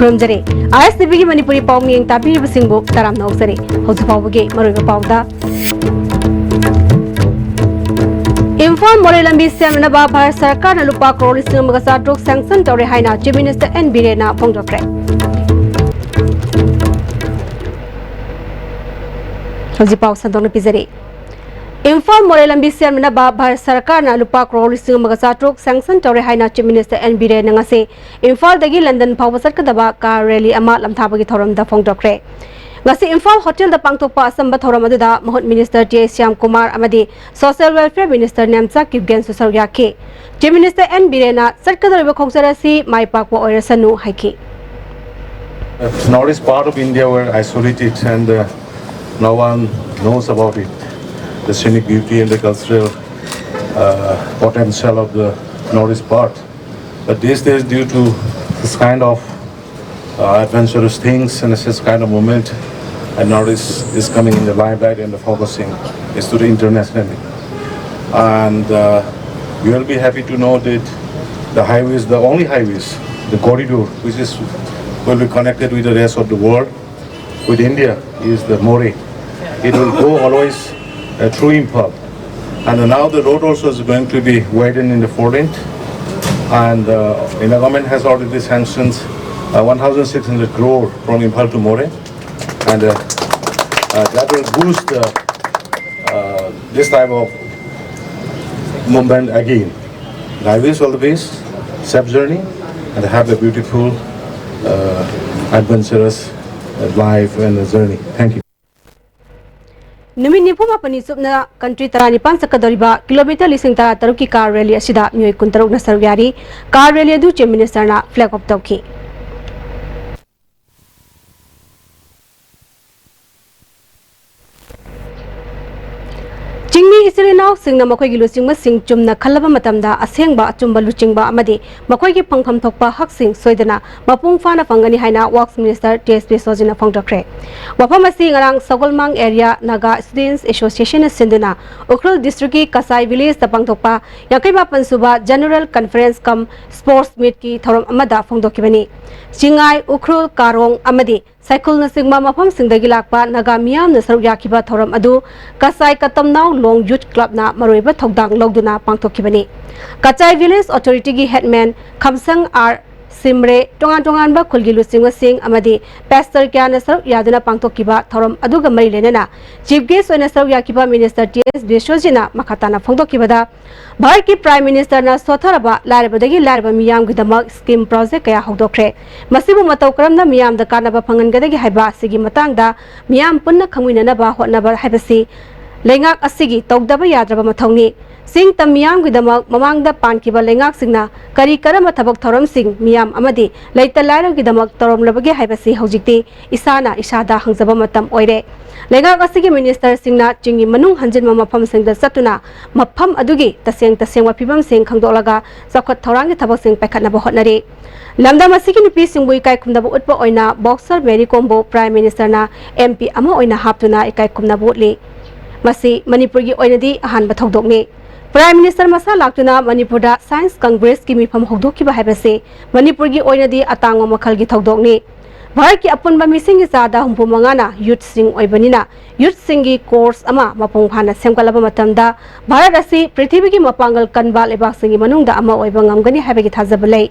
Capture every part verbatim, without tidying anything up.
ꯈꯨꯔꯨꯝꯖꯔꯤ꯫ ꯑꯥꯏ ꯑꯦꯁ T ꯚꯤꯒꯤ ꯃꯅꯤꯄꯨꯔꯤ ꯄꯥꯎ ꯃꯤꯌꯦꯡ ꯇꯥꯕꯤꯔꯤꯕꯁꯤꯡꯕꯨ ꯇꯔꯥꯝꯅ ꯑꯣꯛꯆꯔꯤ꯫ ꯍꯧꯖꯤꯛ ꯐꯥꯎꯕꯒꯤ ꯃꯔꯨꯑꯣꯏꯕ ꯄꯥꯎꯗ, ꯏꯝꯐꯥꯜ ꯃꯣꯔꯦ ꯂꯝꯕꯤ ꯁꯦꯝꯅꯅꯕ ꯚꯥꯔꯠ ꯁꯔꯀꯥꯔꯅ ꯂꯨꯄꯥ ꯀ꯭ꯔꯣꯔ ꯂꯤꯁꯤꯡ ꯑꯃꯒ ꯆꯥꯇ꯭ꯔꯨꯛ ꯁꯦꯡꯁꯟ ꯇꯧꯔꯦ ꯍꯥꯏꯅ ꯆꯤꯐ ꯃꯤꯅꯤꯁꯇꯔ ꯑꯦꯟ ꯕꯤꯔꯦꯟꯅ ꯐꯣꯡꯗꯣꯛꯈ꯭ꯔꯦ꯫ ꯍꯧꯖꯤꯛ ꯄꯥꯎ ꯁꯟꯗꯣꯛꯅ ꯄꯤꯖꯔꯤ꯫ ꯏꯝꯐꯥꯜ ꯃꯣꯔꯦ ꯂꯝꯕꯤ ꯁꯦꯝꯅꯅꯕ ꯚꯥꯔꯠ ꯁꯔꯀꯥꯔꯅ ꯂꯨꯄꯥ ꯀ꯭ꯔꯣꯔ ꯂꯤꯁꯤꯡ ꯑꯃꯒ ꯆꯥꯇ꯭ꯔꯨꯛ ꯁꯦꯡꯁꯟ ꯇꯧꯔꯦ ꯍꯥꯏꯅ ꯆꯤꯐ ꯃꯤꯅꯤꯁꯇꯔ ꯑꯦꯟ ꯕꯤꯔꯦꯟꯅ ꯉꯁꯤ ꯏꯝꯐꯥꯜꯗꯒꯤ ꯂꯟꯗꯟ ꯐꯥꯎꯕ ꯆꯠꯀꯗꯕ ꯀꯥꯔ ꯔꯦꯂꯤ ꯑꯃ ꯂꯝꯊꯥꯕꯒꯤ ꯊꯧꯔꯝꯗ ꯐꯣꯡꯗꯣꯛꯈ꯭ꯔꯦ꯫ ꯉꯁꯤ ꯏꯝꯐꯥꯜ ꯍꯣꯇꯦꯜꯗ ꯄꯥꯡꯊꯣꯛꯄ ꯑꯆꯝꯕ ꯊꯧꯔꯝ ꯑꯗꯨꯗ ꯃꯍꯨꯠ ꯃꯤꯅꯤꯁꯇꯔ ꯇꯤ ꯑꯥꯏ ꯁ꯭ꯌꯥꯝ ꯀꯨꯃꯥꯔ ꯑꯃꯗꯤ ꯁꯣꯁꯤꯌꯦꯜ ꯋꯦꯜꯐꯤꯌꯔ ꯃꯤꯅꯤꯁꯇꯔ ꯅꯦꯝꯆꯥ ꯀꯤꯞꯒꯦꯟꯁꯨ ꯁꯔꯨꯛ ꯌꯥꯈꯤ꯫ ꯆꯤꯐ ꯃꯤꯅꯤꯁꯇꯔ ꯑꯦꯟ ꯕꯤꯔꯦꯟꯅ ꯆꯠꯀꯗꯧꯔꯤꯕ ꯈꯣꯡꯆꯠ ꯑꯁꯤ ꯃꯥꯏ ꯄꯥꯛꯄ ꯑꯣꯏꯔꯁꯅꯨ ꯍꯥꯏꯈꯤ꯫ The northeast part of India were isolated and uh, no one knows about it. The scenic beauty and the cultural uh, potential of the northeast part. But these days, due to this kind of uh, adventurous things and this kind of movement, and northeast is coming in the limelight and the focusing is to the internationally. And uh, you will be happy to know that the highways, the only highways, the corridor, which is will be connected with the rest of the world, with India, is the Moreh. It will go always uh, through Imphal. And now the road also is going to be widened in the four lane. And uh, the government has already sanctioned uh, one thousand six hundred crore from Imphal to Moreh. And uh, uh, that will boost uh, uh, this type of movement again. And I wish all the best, safe journey, and have a beautiful, uh, adventurous uh, life and journey. Thank you. ꯅꯨꯃꯤꯠ ꯅꯤꯐꯨ ꯃꯥꯄꯟꯅꯤ ꯆꯨꯞꯅ country ꯇꯔꯥꯅꯤꯄꯥꯟ ꯆꯠꯀꯗꯧꯔꯤꯕ kilometre ꯂꯤꯁꯤꯡ ꯇꯔꯥ ꯇꯔꯨꯛꯀꯤ car rally ꯑꯁꯤꯗ ꯃꯤꯑꯣꯏ ꯀꯨꯟꯇꯔꯨꯛꯅ ꯁꯔꯨꯛ ꯌꯥꯔꯤ꯫ ꯀꯥꯔ ꯔꯦꯂꯤ ꯑꯗꯨ ꯆꯤꯐ ꯃꯤꯅꯤꯁꯇꯔꯅ ꯐ꯭ꯂꯦꯒ ꯑꯣꯐ ꯇꯧꯈꯤ꯫ ꯆꯤꯡꯃꯤ ꯏꯆꯤꯜ ꯏꯅꯥꯎꯁꯤꯡꯅ ꯃꯈꯣꯏꯒꯤ ꯂꯨꯆꯤꯡꯕꯁꯤꯡ ꯆꯨꯝꯅ ꯈꯜꯂꯕ ꯃꯇꯝꯗ ꯑꯁꯦꯡꯕ ꯑꯆꯨꯝꯕ ꯂꯨꯆꯤꯡꯕ ꯑꯃꯗꯤ ꯃꯈꯣꯏꯒꯤ ꯐꯪꯐꯝ ꯊꯣꯛꯄ ꯍꯛꯁꯤꯡ ꯁꯣꯏꯗꯅ ꯃꯄꯨꯡ ꯐꯥꯅ ꯐꯪꯒꯅꯤ ꯍꯥꯏꯅ Works Minister T S Bishwajitꯅ ꯐꯣꯡꯗꯣꯛꯈ꯭ꯔꯦ꯫ ꯋꯥꯐꯝ ꯑꯁꯤ ꯉꯔꯥꯡ ꯁꯒꯣꯜꯃꯥꯡ Area Naga Students Associationꯅ ꯁꯤꯟꯗꯨꯅ ꯎꯈ꯭ꯔꯨꯜ districtꯀꯤ ꯀꯆꯥꯏ villageꯇ ꯄꯥꯡꯊꯣꯛꯄ ꯌꯥꯡꯈꯩ ꯃꯥꯄꯟ ꯁꯨꯕ General Conference cum Sports Meetꯀꯤ ꯊꯧꯔꯝ ꯑꯃꯗ ꯐꯣꯡꯗꯣꯛꯈꯤꯕꯅꯤ꯫ ꯆꯤꯡꯉꯥꯏ, ꯎꯈ꯭ꯔꯨꯜ, ꯀꯥꯔꯣꯡ ꯑꯃꯗꯤ ꯁꯥꯏꯈꯨꯜꯅꯆꯤꯡꯕ ꯃꯐꯝꯁꯤꯡꯗꯒꯤ ꯂꯥꯛꯄ ꯅꯥꯒꯥ ꯃꯤꯌꯥꯝꯅ ꯁꯔꯨꯛ ꯌꯥꯈꯤꯕ ꯊꯧꯔꯝ ꯑꯗꯨ ꯀꯁꯥꯏ ꯀꯇꯝꯅꯥꯎ ꯂꯣꯡ Youth Clubꯅ ꯃꯔꯨꯑꯣꯏꯕ ꯊꯧꯗꯥꯡ ꯂꯧꯗꯨꯅ ꯄꯥꯡꯊꯣꯛꯈꯤꯕꯅꯤ꯫ ꯀꯆꯥꯏ Village Authorityꯒꯤ headman ꯈꯝꯁꯪ ꯑꯥꯔ ꯁꯤꯝꯔꯦ, ꯇꯣꯉꯥꯟ ꯇꯣꯉꯥꯟꯕ ꯈꯨꯜꯒꯤ ꯂꯨꯆꯤꯡꯕꯁꯤꯡ ꯑꯃꯗꯤ pastor ꯀꯌꯥꯅ ꯁꯔꯨꯛ ꯌꯥꯗꯨꯅ ꯄꯥꯡꯊꯣꯛꯈꯤꯕ ꯊꯧꯔꯝ ꯑꯗꯨꯒ ꯃꯔꯤ ꯂꯩꯅꯅ chief guest ꯑꯣꯏꯅ ꯁꯔꯨꯛ ꯌꯥꯈꯤꯕ Minister T S ꯕꯤꯁ꯭ꯋꯖꯤꯠꯅ ꯃꯈꯥ ꯇꯥꯅ ꯐꯣꯡꯗꯣꯛꯈꯤꯕꯗ, ꯚꯥꯔꯠꯀꯤ Prime Ministerꯅ ꯁꯣꯠꯊꯔꯕ ꯂꯥꯏꯔꯕꯗꯒꯤ ꯂꯥꯏꯔꯕ ꯃꯤꯌꯥꯝꯒꯤꯗꯃꯛ scheme project ꯀꯌꯥ ꯍꯧꯗꯣꯛꯈ꯭ꯔꯦ꯫ ꯃꯁꯤꯕꯨ ꯃꯇꯧ ꯀꯔꯝꯅ ꯃꯤꯌꯥꯝꯗ ꯀꯥꯟꯅꯕ ꯐꯪꯍꯟꯒꯗꯒꯦ ꯍꯥꯏꯕ ꯑꯁꯤꯒꯤ ꯃꯇꯥꯡꯗ ꯃꯤꯌꯥꯝ ꯄꯨꯟꯅ ꯈꯪꯃꯤꯟꯅꯅꯕ ꯍꯣꯠꯅꯕ ꯍꯥꯏꯕꯁꯤ ꯂꯩꯉꯥꯛ ꯑꯁꯤꯒꯤ ꯇꯧꯗꯕ ꯌꯥꯗ꯭ꯔꯕ ꯃꯊꯧꯅꯤ꯫ ꯆꯤꯡ ꯇꯝ ꯃꯤꯌꯥꯝꯒꯤꯗꯃꯛ ꯃꯃꯥꯡꯗ ꯄꯥꯟꯈꯤꯕ ꯂꯩꯉꯥꯛꯁꯤꯡꯅ ꯀꯔꯤ ꯀꯔꯝꯕ ꯊꯕꯛ ꯊꯧꯔꯝꯁꯤꯡ ꯃꯤꯌꯥꯝ ꯑꯃꯗꯤ ꯂꯩꯇ ꯂꯥꯏꯔꯒꯤꯗꯃꯛ ꯇꯧꯔꯝꯂꯕꯒꯦ ꯍꯥꯏꯕꯁꯤ ꯍꯧꯖꯤꯛꯇꯤ ꯏꯁꯥꯅ ꯏꯁꯥꯗ ꯍꯪꯖꯕ ꯃꯇꯝ ꯑꯣꯏꯔꯦ꯫ ꯂꯩꯉꯥꯛ ꯑꯁꯤꯒꯤ ministerꯁꯤꯡꯅ ꯆꯤꯡꯒꯤ ꯃꯅꯨꯡ ꯍꯟꯖꯤꯟꯕ ꯃꯐꯝꯁꯤꯡꯗ ꯆꯠꯇꯨꯅ ꯃꯐꯝ ꯑꯗꯨꯒꯤ ꯇꯁꯦꯡ ꯇꯁꯦꯡꯕ ꯐꯤꯕꯝꯁꯤꯡ ꯈꯪꯗꯣꯛꯂꯒ ꯆꯥꯎꯈꯠ ꯊꯧꯔꯥꯡꯒꯤ ꯊꯕꯛꯁꯤꯡ ꯄꯥꯏꯈꯠꯅꯕ ꯍꯣꯠꯅꯔꯤ꯫ ꯂꯝꯗꯝ ꯑꯁꯤꯒꯤ ꯅꯨꯄꯤꯁꯤꯡꯕꯨ ꯏꯀꯥꯏ ꯈꯨꯝꯅꯕ ꯎꯠꯄ ꯑꯣꯏꯅ boxer Mary Komꯕꯨ Prime Ministerꯅ M P ꯑꯃ ꯑꯣꯏꯅ ꯍꯥꯞꯇꯨꯅ ꯏꯀꯥꯏ ꯈꯨꯝꯅꯕ ꯎꯠꯂꯤ꯫ ꯃꯁꯤ ꯃꯅꯤꯄꯨꯔꯒꯤ ꯑꯣꯏꯅꯗꯤ ꯑꯍꯥꯟꯕ ꯊꯧꯗꯣꯛꯅꯤ꯫ Prime Minister ꯃꯁꯥ ꯂꯥꯛꯇꯨꯅ ꯃꯅꯤꯄꯨꯔꯗ Science Congressꯀꯤ ꯃꯤꯐꯝ ꯍꯧꯗꯣꯛꯈꯤꯕ ꯍꯥꯏꯕꯁꯤ ꯃꯅꯤꯄꯨꯔꯒꯤ ꯑꯣꯏꯅꯗꯤ ꯑꯇꯥꯡꯕ ꯃꯈꯜꯒꯤ ꯊꯧꯗꯣꯛꯅꯤ꯫ ꯚꯥꯔꯠꯀꯤ ꯑꯄꯨꯟꯕ ꯃꯤꯁꯤꯡꯒꯤ ꯆꯥꯗ ꯍꯨꯝꯐꯨ ꯃꯉꯥꯅ youthꯁꯤꯡ ꯑꯣꯏꯕꯅꯤꯅ, youthꯁꯤꯡꯒꯤ course ꯑꯃ ꯃꯄꯨꯡ ꯐꯥꯅ ꯁꯦꯝꯒꯠꯂꯕ ꯃꯇꯝꯗ ꯚꯥꯔꯠ ꯑꯁꯤ ꯄ꯭ꯔꯤꯊꯤꯕꯤꯒꯤ ꯃꯄꯥꯡꯒꯜ ꯀꯟꯕ ꯂꯩꯕꯥꯛꯁꯤꯡꯒꯤ ꯃꯅꯨꯡꯗ ꯑꯃ ꯑꯣꯏꯕ ꯉꯝꯒꯅꯤ ꯍꯥꯏꯕꯒꯤ ꯊꯥꯖꯕ ꯂꯩ꯫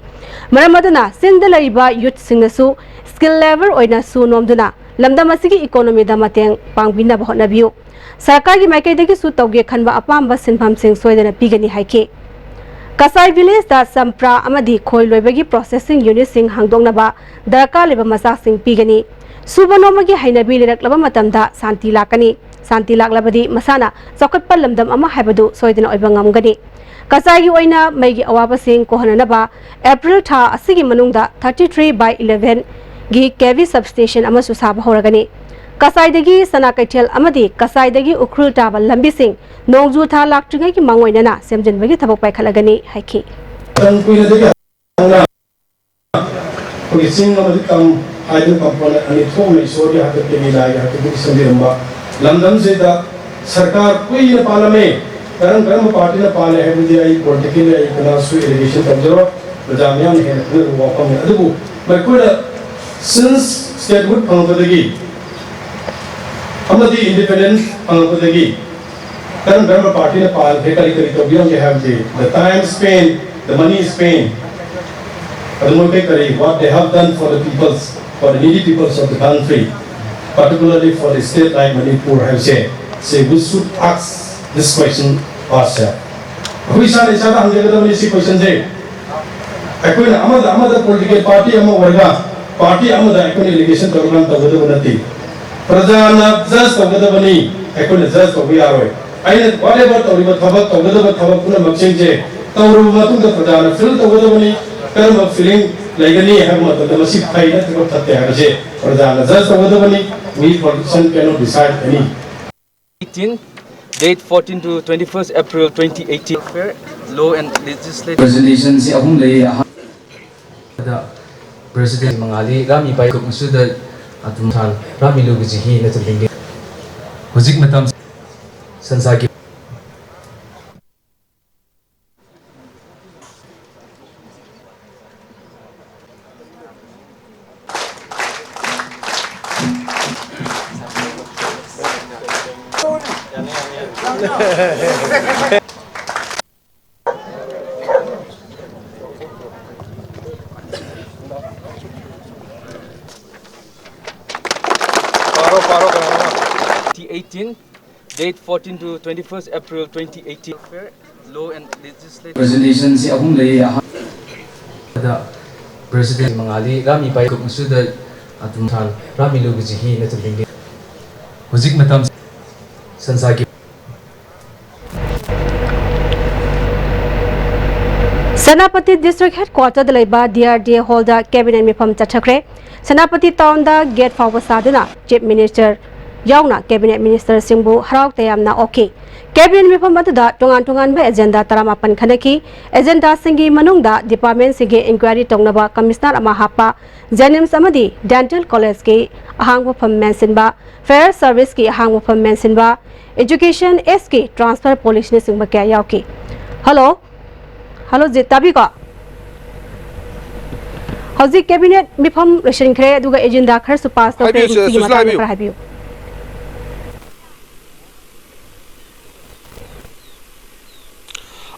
ꯃꯔꯝ ꯑꯗꯨꯅ ꯆꯤꯡꯗ ꯂꯩꯔꯤꯕ youthꯁꯤꯡꯅꯁꯨ skill level ꯑꯣꯏꯅ ꯁꯨ ꯅꯣꯝꯗꯨꯅ ꯂꯝꯗꯝ ꯑꯁꯤꯒꯤ economyꯗ ꯃꯇꯦꯡ ꯄꯥꯡꯕꯤꯅꯕ ꯍꯣꯠꯅꯕꯤꯌꯨ꯫ ꯁꯔꯀꯥꯔꯒꯤ ꯃꯥꯏꯀꯩꯗꯒꯤꯁꯨ ꯇꯧꯒꯦ ꯈꯟꯕ ꯑꯄꯥꯝꯕ ꯁꯤꯟꯐꯝꯁꯤꯡ ꯁꯣꯏꯗꯅ ꯄꯤꯒꯅꯤ ꯍꯥꯏꯈꯤ꯫ ꯀꯁꯥꯏ villageꯇ ꯆꯝꯄ꯭ꯔꯥ ꯑꯃꯗꯤ ꯈꯣꯏ ꯂꯣꯏꯕꯒꯤ processing unitꯁꯤꯡ ꯍꯥꯡꯗꯣꯛꯅꯕ ꯗꯔꯀꯥꯔ ꯂꯩꯕ ꯃꯆꯥꯛꯁꯤꯡ ꯄꯤꯒꯅꯤ꯫ ꯁꯨꯕ ꯅꯣꯝꯕꯒꯤ ꯍꯩꯅꯕꯤ ꯂꯩꯔꯛꯂꯕ ꯃꯇꯝꯗ ꯁꯥꯟꯇꯤ ꯂꯥꯛꯀꯅꯤ꯫ ꯁꯥꯟꯇꯤ ꯂꯥꯛꯂꯕꯗꯤ ꯃꯁꯥꯅ ꯆꯥꯎꯈꯠꯄ ꯂꯝꯗꯝ ꯑꯃ ꯍꯥꯏꯕꯗꯨ ꯁꯣꯏꯗꯅ ꯑꯣꯏꯕ ꯉꯝꯒꯅꯤ꯫ ꯀꯆꯥꯏꯒꯤ ꯑꯣꯏꯅ ꯃꯩꯒꯤ ꯑꯋꯥꯕꯁꯤꯡ ꯀꯣꯛꯍꯟꯅꯅꯕ April ꯊꯥ ꯑꯁꯤꯒꯤ ꯃꯅꯨꯡꯗ thirty three by elevenꯒꯤ KV substation ꯑꯃꯁꯨ ꯁꯥꯕ ꯍꯧꯔꯒꯅꯤ꯫ ꯀꯁꯥꯏꯗꯒꯤ ꯁꯅꯥ ꯀꯩꯊꯦꯜ ꯑꯃꯗꯤ ꯀꯁꯥꯏꯗꯒꯤ ꯎꯈ꯭ꯔꯨꯜ ꯇꯥꯕ ꯂꯝꯕꯤꯁꯤꯡ ꯅꯣꯡꯖꯨ ꯊꯥ ꯂꯥꯛꯇ꯭ꯔꯤꯉꯩꯒꯤ ꯃꯥꯡꯑꯣꯏꯅꯅ ꯁꯦꯝꯖꯤꯟꯕꯒꯤ ꯊꯕꯛ ꯄꯥꯏꯈꯠꯂꯒꯅꯤ ꯍꯥꯏꯈꯤ꯫ ꯃꯇꯝ ꯀꯨꯏꯅꯗꯒꯤ ꯍꯧꯅ ꯑꯩꯈꯣꯏꯒꯤ ꯆꯤꯡ ꯑꯃꯗꯤ ꯇꯝ ꯍꯥꯏꯗꯨꯅ component ꯑꯅꯤ ꯊꯣꯛꯅ ꯏꯁꯣꯔꯒꯤ ꯍꯥꯛꯇꯛꯇꯒꯤ ꯂꯥꯏꯒꯤ ꯍꯥꯛꯇꯛꯇꯒꯤ ꯁꯦꯝꯕꯤꯔꯝꯕ ꯂꯝꯗꯝꯁꯤꯗ ꯁꯔꯀꯥꯔ ꯀꯨꯏꯅ ꯄꯥꯜꯂꯝꯃꯦ꯫ ꯀꯔꯝ ꯀꯔꯝꯕ ꯄꯥꯔꯇꯤꯅ ꯄꯥꯜꯂꯦ ꯍꯥꯏꯕꯗꯤ ꯑꯩ politically ꯑꯩ ꯀꯅꯥꯁꯨ allegation ꯇꯧꯖꯔꯣꯏ꯫ ꯄ꯭ꯔꯖꯥ ꯃꯤꯌꯥꯝꯅ ꯍꯦꯟꯅ ꯈꯪꯅꯕ ꯋꯥꯐꯝꯅꯤ꯫ ꯑꯗꯨꯕꯨ ꯃꯈꯣꯏꯅ since statehood ꯐꯪꯉꯛꯄꯗꯒꯤ ꯑꯃꯗꯤ independence ꯐꯪꯉꯛꯄꯗꯒꯤ ꯀꯔꯝ ꯀꯔꯝꯕ ꯄꯥꯔꯇꯤꯅ ꯄꯥꯟꯈ꯭ꯔꯦ, ꯀꯔꯤ ꯀꯔꯤ ꯇꯧꯕꯤꯔꯝꯒꯦ ꯍꯥꯏꯕꯗꯤ, the time spent, the money spent, ꯑꯗꯨ ꯃꯣꯏ ꯀꯔꯤ ꯀꯔꯤ, what they have done for the peoples, for the needy peoples of the country, particularly for the state like Manipur ꯍꯥꯏꯕꯁꯦ, ꯁꯤ we should ask this question ourselves. ꯑꯩꯈꯣꯏ ꯏꯁꯥꯅ ꯏꯁꯥꯗ ꯍꯪꯖꯒꯗꯕꯅꯤ ꯁꯤ questionꯁꯦ꯫ ꯑꯩꯈꯣꯏꯅ ꯑꯃꯗ ꯑꯃꯗ political party ꯑꯃ ꯑꯣꯏꯔꯒ party ꯑꯃꯗ ꯑꯩꯈꯣꯏꯅ allegation ꯇꯧꯔꯒ ꯇꯧꯒꯗꯕ ꯅꯠꯇꯦ꯫ ꯄ꯭ꯔꯖꯥꯅ judge ꯇꯧꯒꯗꯕꯅꯤ, ꯑꯩꯈꯣꯏꯅ judge ꯇꯧꯕ ꯌꯥꯔꯣꯏ꯫ ꯑꯩꯅ whatever ꯇꯧꯔꯤꯕ ꯊꯕꯛ, ꯇꯧꯒꯗꯕ ꯊꯕꯛ ꯄꯨꯝꯅꯃꯛꯁꯤꯡꯁꯦ ꯇꯧꯔꯕ ꯃꯇꯨꯡꯗ ꯄ꯭ꯔꯖꯥꯅ feel ꯇꯧꯒꯗꯕꯅꯤ꯫ ꯀꯔꯝꯕ feeling ꯂꯩꯒꯅꯤ ꯍꯥꯏꯕ ꯃꯇꯝꯗ ꯃꯁꯤ ꯐꯩ ꯅꯠꯇ꯭ꯔꯒ ꯐꯠꯇꯦ ꯍꯥꯏꯕꯁꯦ ꯄ꯭ꯔꯖꯥꯅ judge ꯇꯧꯒꯗꯕꯅꯤ꯫ We politician cannot decide any. Eighteen, date fourteen to twenty-first April twenty eighteen. Law and legislative presentation ꯁꯤ ꯑꯍꯨꯝ ꯂꯩ꯫ ꯑꯍꯥꯟꯕꯗ President ꯃꯉꯥꯂꯤ ꯔꯥꯃꯤ ꯄꯥꯏꯀꯨꯞ ꯃꯁꯨꯗ ꯑꯗꯨꯝ ꯊꯥꯟ ꯔꯥꯃꯤ ꯂꯨꯒꯤ ꯆꯍꯤ ꯅꯠꯇ꯭ꯔꯒ ꯍꯧꯖꯤꯛ ꯃꯇꯝ ꯁꯟꯁꯥꯒꯤ Eighteen, date fourteen to twenty-first April twenty eighteen. Law and legislative presentation ꯁꯤ ꯑꯍꯨꯝ ꯂꯩ꯫ ꯑꯍꯥꯟꯕꯗ President ꯃꯉꯥꯂꯤ ꯔꯥꯃꯤ ꯄꯥꯏꯀꯨꯞ ꯃꯁꯨꯗ ꯑꯗꯨꯝ ꯊꯥꯟ ꯔꯥꯃꯤ ꯂꯨꯒꯤ ꯆꯍꯤ ꯅꯠꯇ꯭ꯔꯒ ꯍꯧꯖꯤꯛ ꯃꯇꯝ ꯁꯟꯁꯥꯒꯤ ꯁꯦꯅꯥꯄꯇꯤ ꯗꯤꯁꯇ꯭ꯔꯤꯛ ꯍꯦꯗꯀ꯭ꯋꯥꯇꯔꯗ ꯂꯩꯕ ꯗꯤ ꯑꯥꯔ ꯗꯤ ꯑꯦ ꯍꯣꯜꯗ ꯀꯦꯕꯤꯅꯦꯠ ꯃꯤꯐꯝ ꯆꯠꯊꯈ꯭ꯔꯦ꯫ ꯁꯦꯅꯥꯄꯇꯤ ꯇꯥꯎꯟꯗ ꯒꯦꯠ ꯐꯥꯎꯕ ꯁꯥꯗꯨꯅ ꯆꯤꯐ ꯃꯤꯅꯤꯁꯇꯔ ꯌꯥꯎꯅ ꯀꯦꯕꯤꯅꯦꯠ ꯃꯤꯅꯤꯁꯇꯔꯁꯤꯡꯕꯨ ꯍꯔꯥꯎ ꯇꯌꯥꯝꯅ ꯑꯣꯛꯈꯤ꯫ ꯀꯦꯕꯤꯅꯦꯠ ꯃꯤꯐꯝ ꯑꯗꯨꯗ ꯇꯣꯉꯥꯟ ꯇꯣꯉꯥꯟꯕ ꯑꯦꯖꯦꯟꯗꯥ ꯇꯔꯥꯃꯥꯄꯟ ꯈꯟꯅꯈꯤ꯫ ꯑꯦꯖꯦꯟꯗꯥꯁꯤꯡꯒꯤ ꯃꯅꯨꯡꯗ ꯗꯤꯄꯥꯔꯠꯃꯦꯟꯁꯤꯡꯒꯤ ꯏꯟꯀ꯭ꯋꯥꯏꯔꯤ ꯇꯧꯅꯕ ꯀꯃꯤꯁꯅꯔ ꯑꯃ ꯍꯥꯞꯄ, ꯖꯦꯅꯤꯝꯁ ꯑꯃꯗꯤ ꯗꯦꯟꯇꯦꯜ ꯀꯣꯂꯦꯖꯀꯤ ꯑꯍꯥꯡꯕ ꯐꯝ ꯃꯦꯟꯁꯤꯟꯕ, ꯐꯥꯌꯔ ꯁꯔꯚꯤꯁꯀꯤ ꯑꯍꯥꯡꯕ ꯐꯝ ꯃꯦꯟꯁꯤꯟꯕ, ꯑꯦꯖꯨꯀꯦꯁꯟ ꯑꯦꯁꯀꯤ ꯇ꯭ꯔꯥꯟꯁꯐꯔ ꯄꯣꯂꯤꯁꯤꯅꯆꯤꯡꯕ ꯀꯌꯥ ꯌꯥꯎꯈꯤ꯫ ꯍꯜꯂꯣ꯫ ꯍꯜꯂꯣ, ꯖꯤꯠ, ꯇꯥꯕꯤꯀꯣ? ꯍꯧꯖꯤꯛ ꯀꯦꯕꯤꯅꯦꯠ ꯃꯤꯐꯝ ꯂꯣꯏꯁꯤꯟꯈ꯭ꯔꯦ, ꯑꯗꯨꯒ ꯑꯦꯖꯦꯟꯗꯥ ꯈꯔꯁꯨ ꯄꯥꯁ ꯇꯧꯈ꯭ꯔꯦ꯫ ꯍꯥꯏꯕꯤꯌꯨ, ꯁꯤꯒꯤ ꯁꯨꯁꯤꯂꯥ, ꯃꯇꯥꯡꯗ ꯍꯥꯏꯕꯤꯌꯨ꯫ ꯈꯔ ꯍꯥꯏꯕꯤꯌꯨ꯫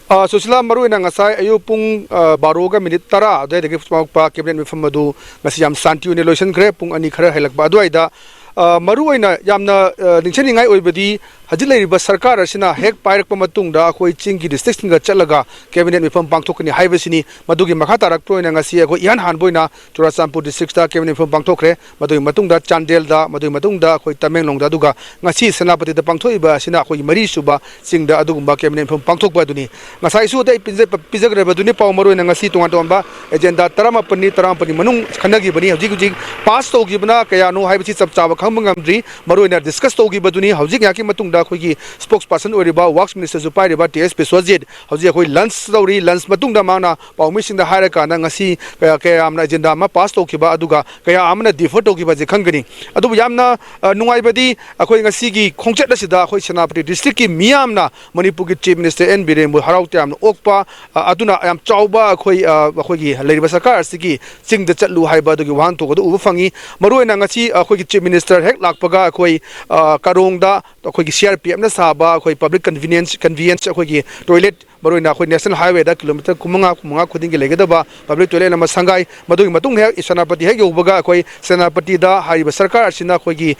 ꯑ, ꯁꯨꯁꯤꯂꯥ, ꯃꯔꯨꯑꯣꯏꯅ ꯉꯁꯥꯏ ꯑꯌꯨꯛ ꯄꯨꯡ, ꯑ, ꯕꯥꯔꯣꯒ ꯃꯤꯅꯤꯠ ꯇꯔꯥ ꯑꯗꯨꯋꯥꯏꯗꯒꯤ ꯄꯥꯡꯊꯣꯛꯄ ꯀꯦꯕꯤꯅꯦꯠ ꯃꯤꯐꯝ ꯑꯗꯨ ꯉꯁꯤ ꯌꯥꯝ ꯁꯥꯟꯇꯤ ꯑꯣꯏꯅ ꯂꯣꯏꯁꯤꯟꯈ꯭ꯔꯦ꯫ ꯄꯨꯡ ꯑꯅꯤ ꯈꯔ ꯍꯦꯜꯂꯛꯄ ꯑꯗꯨꯋꯥꯏꯗ, ꯑ, ꯃꯔꯨꯑꯣꯏꯅ ꯌꯥꯝꯅ, ꯑ, ꯅꯤꯡꯁꯤꯡꯅꯤꯡꯉꯥꯏ ꯑꯣꯏꯕꯗꯤ, ꯍꯧꯖꯤꯛ ꯂꯩꯔꯤꯕ ꯁꯔꯀꯥꯔ ꯑꯁꯤꯅ ꯍꯦꯛ ꯄꯥꯏꯔꯛꯄ ꯃꯇꯨꯡꯗ ꯑꯩꯈꯣꯏ ꯆꯤꯡꯒꯤ ꯗꯤꯁꯇ꯭ꯔꯤꯛꯁꯤꯡꯗ ꯆꯠꯂꯒ ꯀꯦꯕꯤꯅꯦꯠ ꯃꯤꯐꯝ ꯄꯥꯡꯊꯣꯛꯀꯅꯤ ꯍꯥꯏꯕꯁꯤꯅꯤ꯫ ꯃꯗꯨꯒꯤ ꯃꯈꯥ ꯇꯥꯔꯛꯄ ꯑꯣꯏꯅ ꯉꯁꯤ ꯑꯩꯈꯣꯏ ꯏꯍꯥꯟ ꯍꯥꯟꯕ ꯑꯣꯏꯅ ꯆꯨꯔꯥꯆꯥꯟꯄꯨꯔ ꯗꯤꯁꯇ꯭ꯔꯤꯛꯇ ꯀꯦꯕꯤꯅꯦꯠ ꯃꯤꯐꯝ ꯄꯥꯡꯊꯣꯛꯈ꯭ꯔꯦ꯫ ꯃꯗꯨꯒꯤ ꯃꯇꯨꯡꯗ ꯆꯥꯟꯗꯦꯜꯗ, ꯃꯗꯨꯒꯤ ꯃꯇꯨꯡꯗ ꯑꯩꯈꯣꯏ ꯇꯃꯦꯡꯂꯣꯡꯗ, ꯑꯗꯨꯒ ꯉꯁꯤ ꯁꯦꯅꯥꯄꯇꯤꯗ ꯄꯥꯡꯊꯣꯛꯏꯕ ꯑꯁꯤꯅ ꯑꯩꯈꯣꯏꯒꯤ ꯃꯔꯤꯁꯨꯕ ꯆꯤꯡꯗ ꯑꯗꯨꯒꯨꯝꯕ ꯀꯦꯕꯤꯅꯦꯠ ꯃꯤꯐꯝ ꯄꯥꯡꯊꯣꯛꯄ ꯑꯗꯨꯅꯤ꯫ ꯉꯁꯥꯏꯁꯨ ꯑꯇꯩ ꯄꯤꯖ-, ꯄꯤꯖꯈ꯭ꯔꯕꯗꯨꯅꯤ ꯄꯥꯎ꯫ ꯃꯔꯨꯑꯣꯏꯅ ꯉꯁꯤ ꯇꯣꯉꯥꯟ ꯇꯣꯉꯥꯟꯕ ꯑꯦꯖꯦꯟꯗꯥ ꯇꯔꯥꯃꯥꯄꯟꯅꯤ, ꯇꯔꯥꯃꯥꯄꯟꯒꯤ ꯃꯅꯨꯡ ꯈꯟꯅꯈꯤꯕꯅꯤ꯫ ꯍꯧꯖꯤꯛ ꯍꯧꯖꯤꯛ ꯄꯥꯁ ꯇꯧꯈꯤꯕꯅ ꯀꯌꯥꯅꯣ ꯍꯥꯏꯕꯁꯤ ꯆꯞ ꯆꯥꯕ ꯈꯪꯕ ꯉꯝꯗ꯭ꯔꯤ꯫ ꯃꯔꯨꯑꯣꯏꯅ ꯗꯤꯁꯀꯁ ꯇꯧꯈꯤꯕꯗꯨꯅꯤ꯫ ꯍꯧꯖꯤꯛ ꯉꯥꯏꯍꯥꯛꯀꯤ ꯃꯇꯨꯡꯗ ꯑꯩꯈꯣꯏꯒꯤ ꯁ꯭ꯄꯣꯛꯁ ꯄꯥꯔꯁꯟ ꯑꯣꯏꯔꯤꯕ, ꯋꯥꯔꯛꯁ ꯃꯤꯅꯤꯁꯇꯔꯁꯨ ꯄꯥꯏꯔꯤꯕ ꯇꯤ ꯑꯦꯁ ꯕꯤꯁ꯭ꯋꯖꯤꯠ ꯍꯧꯖꯤꯛ ꯑꯩꯈꯣꯏ ꯂꯟꯁ ꯇꯧꯔꯤ꯫ ꯂꯟꯁ ꯃꯇꯨꯡꯗ ꯃꯥꯅ ꯄꯥꯎꯃꯤꯁꯤꯡꯗ ꯍꯥꯏꯔꯀꯥꯟꯗ ꯉꯁꯤ ꯀꯌꯥ, ꯀꯌꯥ ꯌꯥꯝꯅ ꯑꯦꯖꯦꯟꯗꯥ ꯑꯃ ꯄꯥꯁ ꯇꯧꯈꯤꯕ, ꯑꯗꯨꯒ ꯀꯌꯥ ꯑꯃꯅ ꯗꯤꯐꯔ ꯇꯧꯈꯤꯕꯁꯦ ꯈꯪꯒꯅꯤ꯫ ꯑꯗꯨꯕꯨ ꯌꯥꯝꯅ, ꯑ, ꯅꯨꯡꯉꯥꯏꯕꯗꯤ ꯑꯩꯈꯣꯏ ꯉꯁꯤꯒꯤ ꯈꯣꯡꯆꯠ ꯑꯁꯤꯗ ꯑꯩꯈꯣꯏ ꯁꯦꯅꯥꯄꯇꯤ ꯗꯤꯁꯇ꯭ꯔꯤꯛꯀꯤ ꯃꯤꯌꯥꯝꯅ ꯃꯅꯤꯄꯨꯔꯒꯤ ꯆꯤꯐ ꯃꯤꯅꯤꯁꯇꯔ ꯑꯦꯟ ꯕꯤꯔꯦꯟꯕꯨ ꯍꯔꯥꯎ ꯇꯌꯥꯝꯅ ꯑꯣꯛꯄ, ꯑ, ꯑꯗꯨꯅ ꯌꯥꯝ ꯆꯥꯎꯕ ꯑꯩꯈꯣꯏ, ꯑ, ꯑꯩꯈꯣꯏꯒꯤ ꯂꯩꯔꯤꯕ ꯁꯔꯀꯥꯔ ꯑꯁꯤꯒꯤ ꯆꯤꯡꯗ ꯆꯠꯂꯨ ꯍꯥꯏꯕ ꯑꯗꯨꯒꯤ ꯋꯥꯍꯟꯊꯣꯛ ꯑꯗꯨ ꯎꯕ ꯐꯪꯉꯤ꯫ ꯃꯔꯨꯑꯣꯏꯅ ꯉꯁꯤ ꯑꯩꯈꯣꯏꯒꯤ ꯆꯤꯐ ꯃꯤꯅꯤꯁꯇꯔ ꯍꯦꯛ ꯂꯥꯛꯄꯒ ꯑꯩꯈꯣꯏ, ꯑ, ꯀꯥꯔꯣꯡꯗ ꯑꯩꯈꯣꯏꯒꯤ ꯁꯤ ꯑꯥꯔ ꯄꯤ ꯑꯦꯐꯅ ꯁꯥꯕ ꯑꯩꯈꯣꯏ ꯄꯕ꯭ꯂꯤꯛ ꯀꯟꯚꯤꯅꯤꯌꯦꯟꯁ, ꯀꯟꯚꯤꯅꯤꯌꯦꯟꯁ ꯑꯩꯈꯣꯏꯒꯤ ꯇꯣꯏꯂꯦꯠ, ꯃꯔꯨꯑꯣꯏꯅ ꯑꯩꯈꯣꯏ ꯅꯦꯁꯅꯦꯜ ꯍꯥꯏꯋꯦꯗ ꯀꯤꯂꯣꯃꯤꯇꯔ ꯀꯨꯟꯃꯉꯥ, ꯀꯨꯟꯃꯉꯥ ꯈꯨꯗꯤꯡꯒꯤ ꯂꯩꯒꯗꯕ ꯄꯕ꯭ꯂꯤꯛ ꯇꯣꯏꯂꯦꯠ ꯑꯃ ꯁꯪꯒꯥꯏ꯫ ꯃꯗꯨꯒꯤ ꯃꯇꯨꯡꯗ ꯍꯦꯛ ꯁꯦꯅꯥꯄꯇꯤ ꯍꯦꯛ ꯌꯧꯕꯒ ꯑꯩꯈꯣꯏ ꯁꯦꯅꯥꯄꯇꯤꯗ ꯍꯥꯏꯔꯤꯕ ꯁꯔꯀꯥꯔ ꯑꯁꯤꯅ ꯑꯩꯈꯣꯏꯒꯤ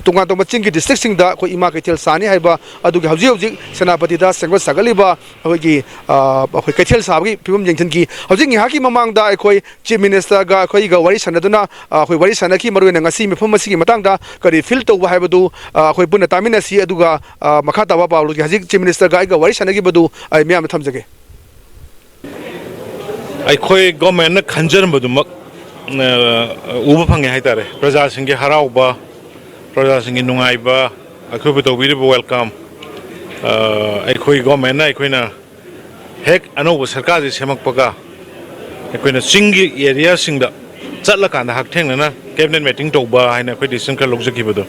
ꯇꯣꯉꯥꯟ ꯇꯣꯉꯥꯟꯕ ꯆꯤꯡꯒꯤ ꯗꯤꯁꯇ꯭ꯔꯤꯛꯁꯤꯡꯗ ꯑꯩꯈꯣꯏ ꯏꯃꯥ ꯀꯩꯊꯦꯜ ꯁꯥꯅꯤ ꯍꯥꯏꯕ ꯑꯗꯨꯒꯤ ꯍꯧꯖꯤꯛ ꯍꯧꯖꯤꯛ ꯁꯦꯅꯥꯄꯇꯤꯗ ꯁꯦꯝꯒꯠ ꯁꯥꯒꯠꯂꯤꯕ ꯑꯩꯈꯣꯏꯒꯤ, ꯑ, ꯑꯩꯈꯣꯏ ꯀꯩꯊꯦꯜ ꯁꯥꯕꯒꯤ ꯐꯤꯕꯝ ꯌꯦꯡꯁꯤꯟꯈꯤ꯫ ꯍꯧꯖꯤꯛ ꯉꯥꯏꯍꯥꯛꯀꯤ ꯃꯃꯥꯡꯗ ꯑꯩꯈꯣꯏ ꯆꯤꯐ ꯃꯤꯅꯤꯁꯇꯔꯒ ꯑꯩꯈꯣꯏꯒ ꯋꯥꯔꯤ ꯁꯥꯟꯅꯗꯨꯅ, ꯑ, ꯑꯩꯈꯣꯏ ꯋꯥꯔꯤ ꯁꯥꯟꯅꯈꯤ꯫ ꯃꯔꯨꯑꯣꯏꯅ ꯉꯁꯤ ꯃꯤꯐꯝ ꯑꯁꯤꯒꯤ ꯃꯇꯥꯡꯗ ꯀꯔꯤ ꯐꯤꯜ ꯇꯧꯕ ꯍꯥꯏꯕꯗꯨ, ꯑ, ꯑꯩꯈꯣꯏ ꯄꯨꯟꯅ ꯇꯥꯃꯤꯟꯅꯁꯤ꯫ ꯑꯗꯨꯒ, ꯑ, ꯃꯈꯥ ꯇꯥꯕ ꯄꯥꯎ ꯂꯧꯖꯒꯦ꯫ ꯍꯧꯖꯤꯛ ꯆꯤꯐ ꯃꯤꯅꯤꯁꯇꯔꯒ ꯑꯩꯒ ꯋꯥꯔꯤ ꯁꯥꯟꯅꯈꯤꯕꯗꯨ ꯑꯩ ꯃꯤꯌꯥꯝꯗ ꯊꯝꯖꯒꯦ꯫ ꯑꯩꯈꯣꯏ ꯒꯣꯔꯃꯦꯟꯅ ꯈꯟꯖꯔꯝꯕꯗꯨꯃꯛ, ꯑ, ꯎꯕ ꯐꯪꯉꯦ ꯍꯥꯏꯇꯥꯔꯦ꯫ ꯄ꯭ꯔꯖꯥꯁꯤꯡꯒꯤ ꯍꯔꯥꯎꯕ, ꯄ꯭ꯔꯖꯥꯁꯤꯡꯒꯤ ꯅꯨꯡꯉꯥꯏꯕ, ꯑꯩꯈꯣꯏꯕꯨ ꯇꯧꯕꯤꯔꯤꯕ welcome, ꯑ, ꯑꯩꯈꯣꯏ ꯒꯣꯔꯃꯦꯟꯅ ꯑꯩꯈꯣꯏꯅ ꯍꯦꯛ ꯑꯅꯧꯕ ꯁꯔꯀꯥꯔꯁꯤ ꯁꯦꯝꯃꯛꯄꯒ ꯑꯩꯈꯣꯏꯅ ꯆꯤꯡꯒꯤ ꯑꯦꯔꯤꯌꯥꯁꯤꯡꯗ ꯆꯠꯂꯀꯥꯟꯗ ꯍꯛꯊꯦꯡꯅꯅ cabinet meeting ꯇꯧꯕ ꯍꯥꯏꯅ ꯑꯩꯈꯣꯏ decision ꯈꯔ ꯂꯧꯖꯈꯤꯕꯗꯣ,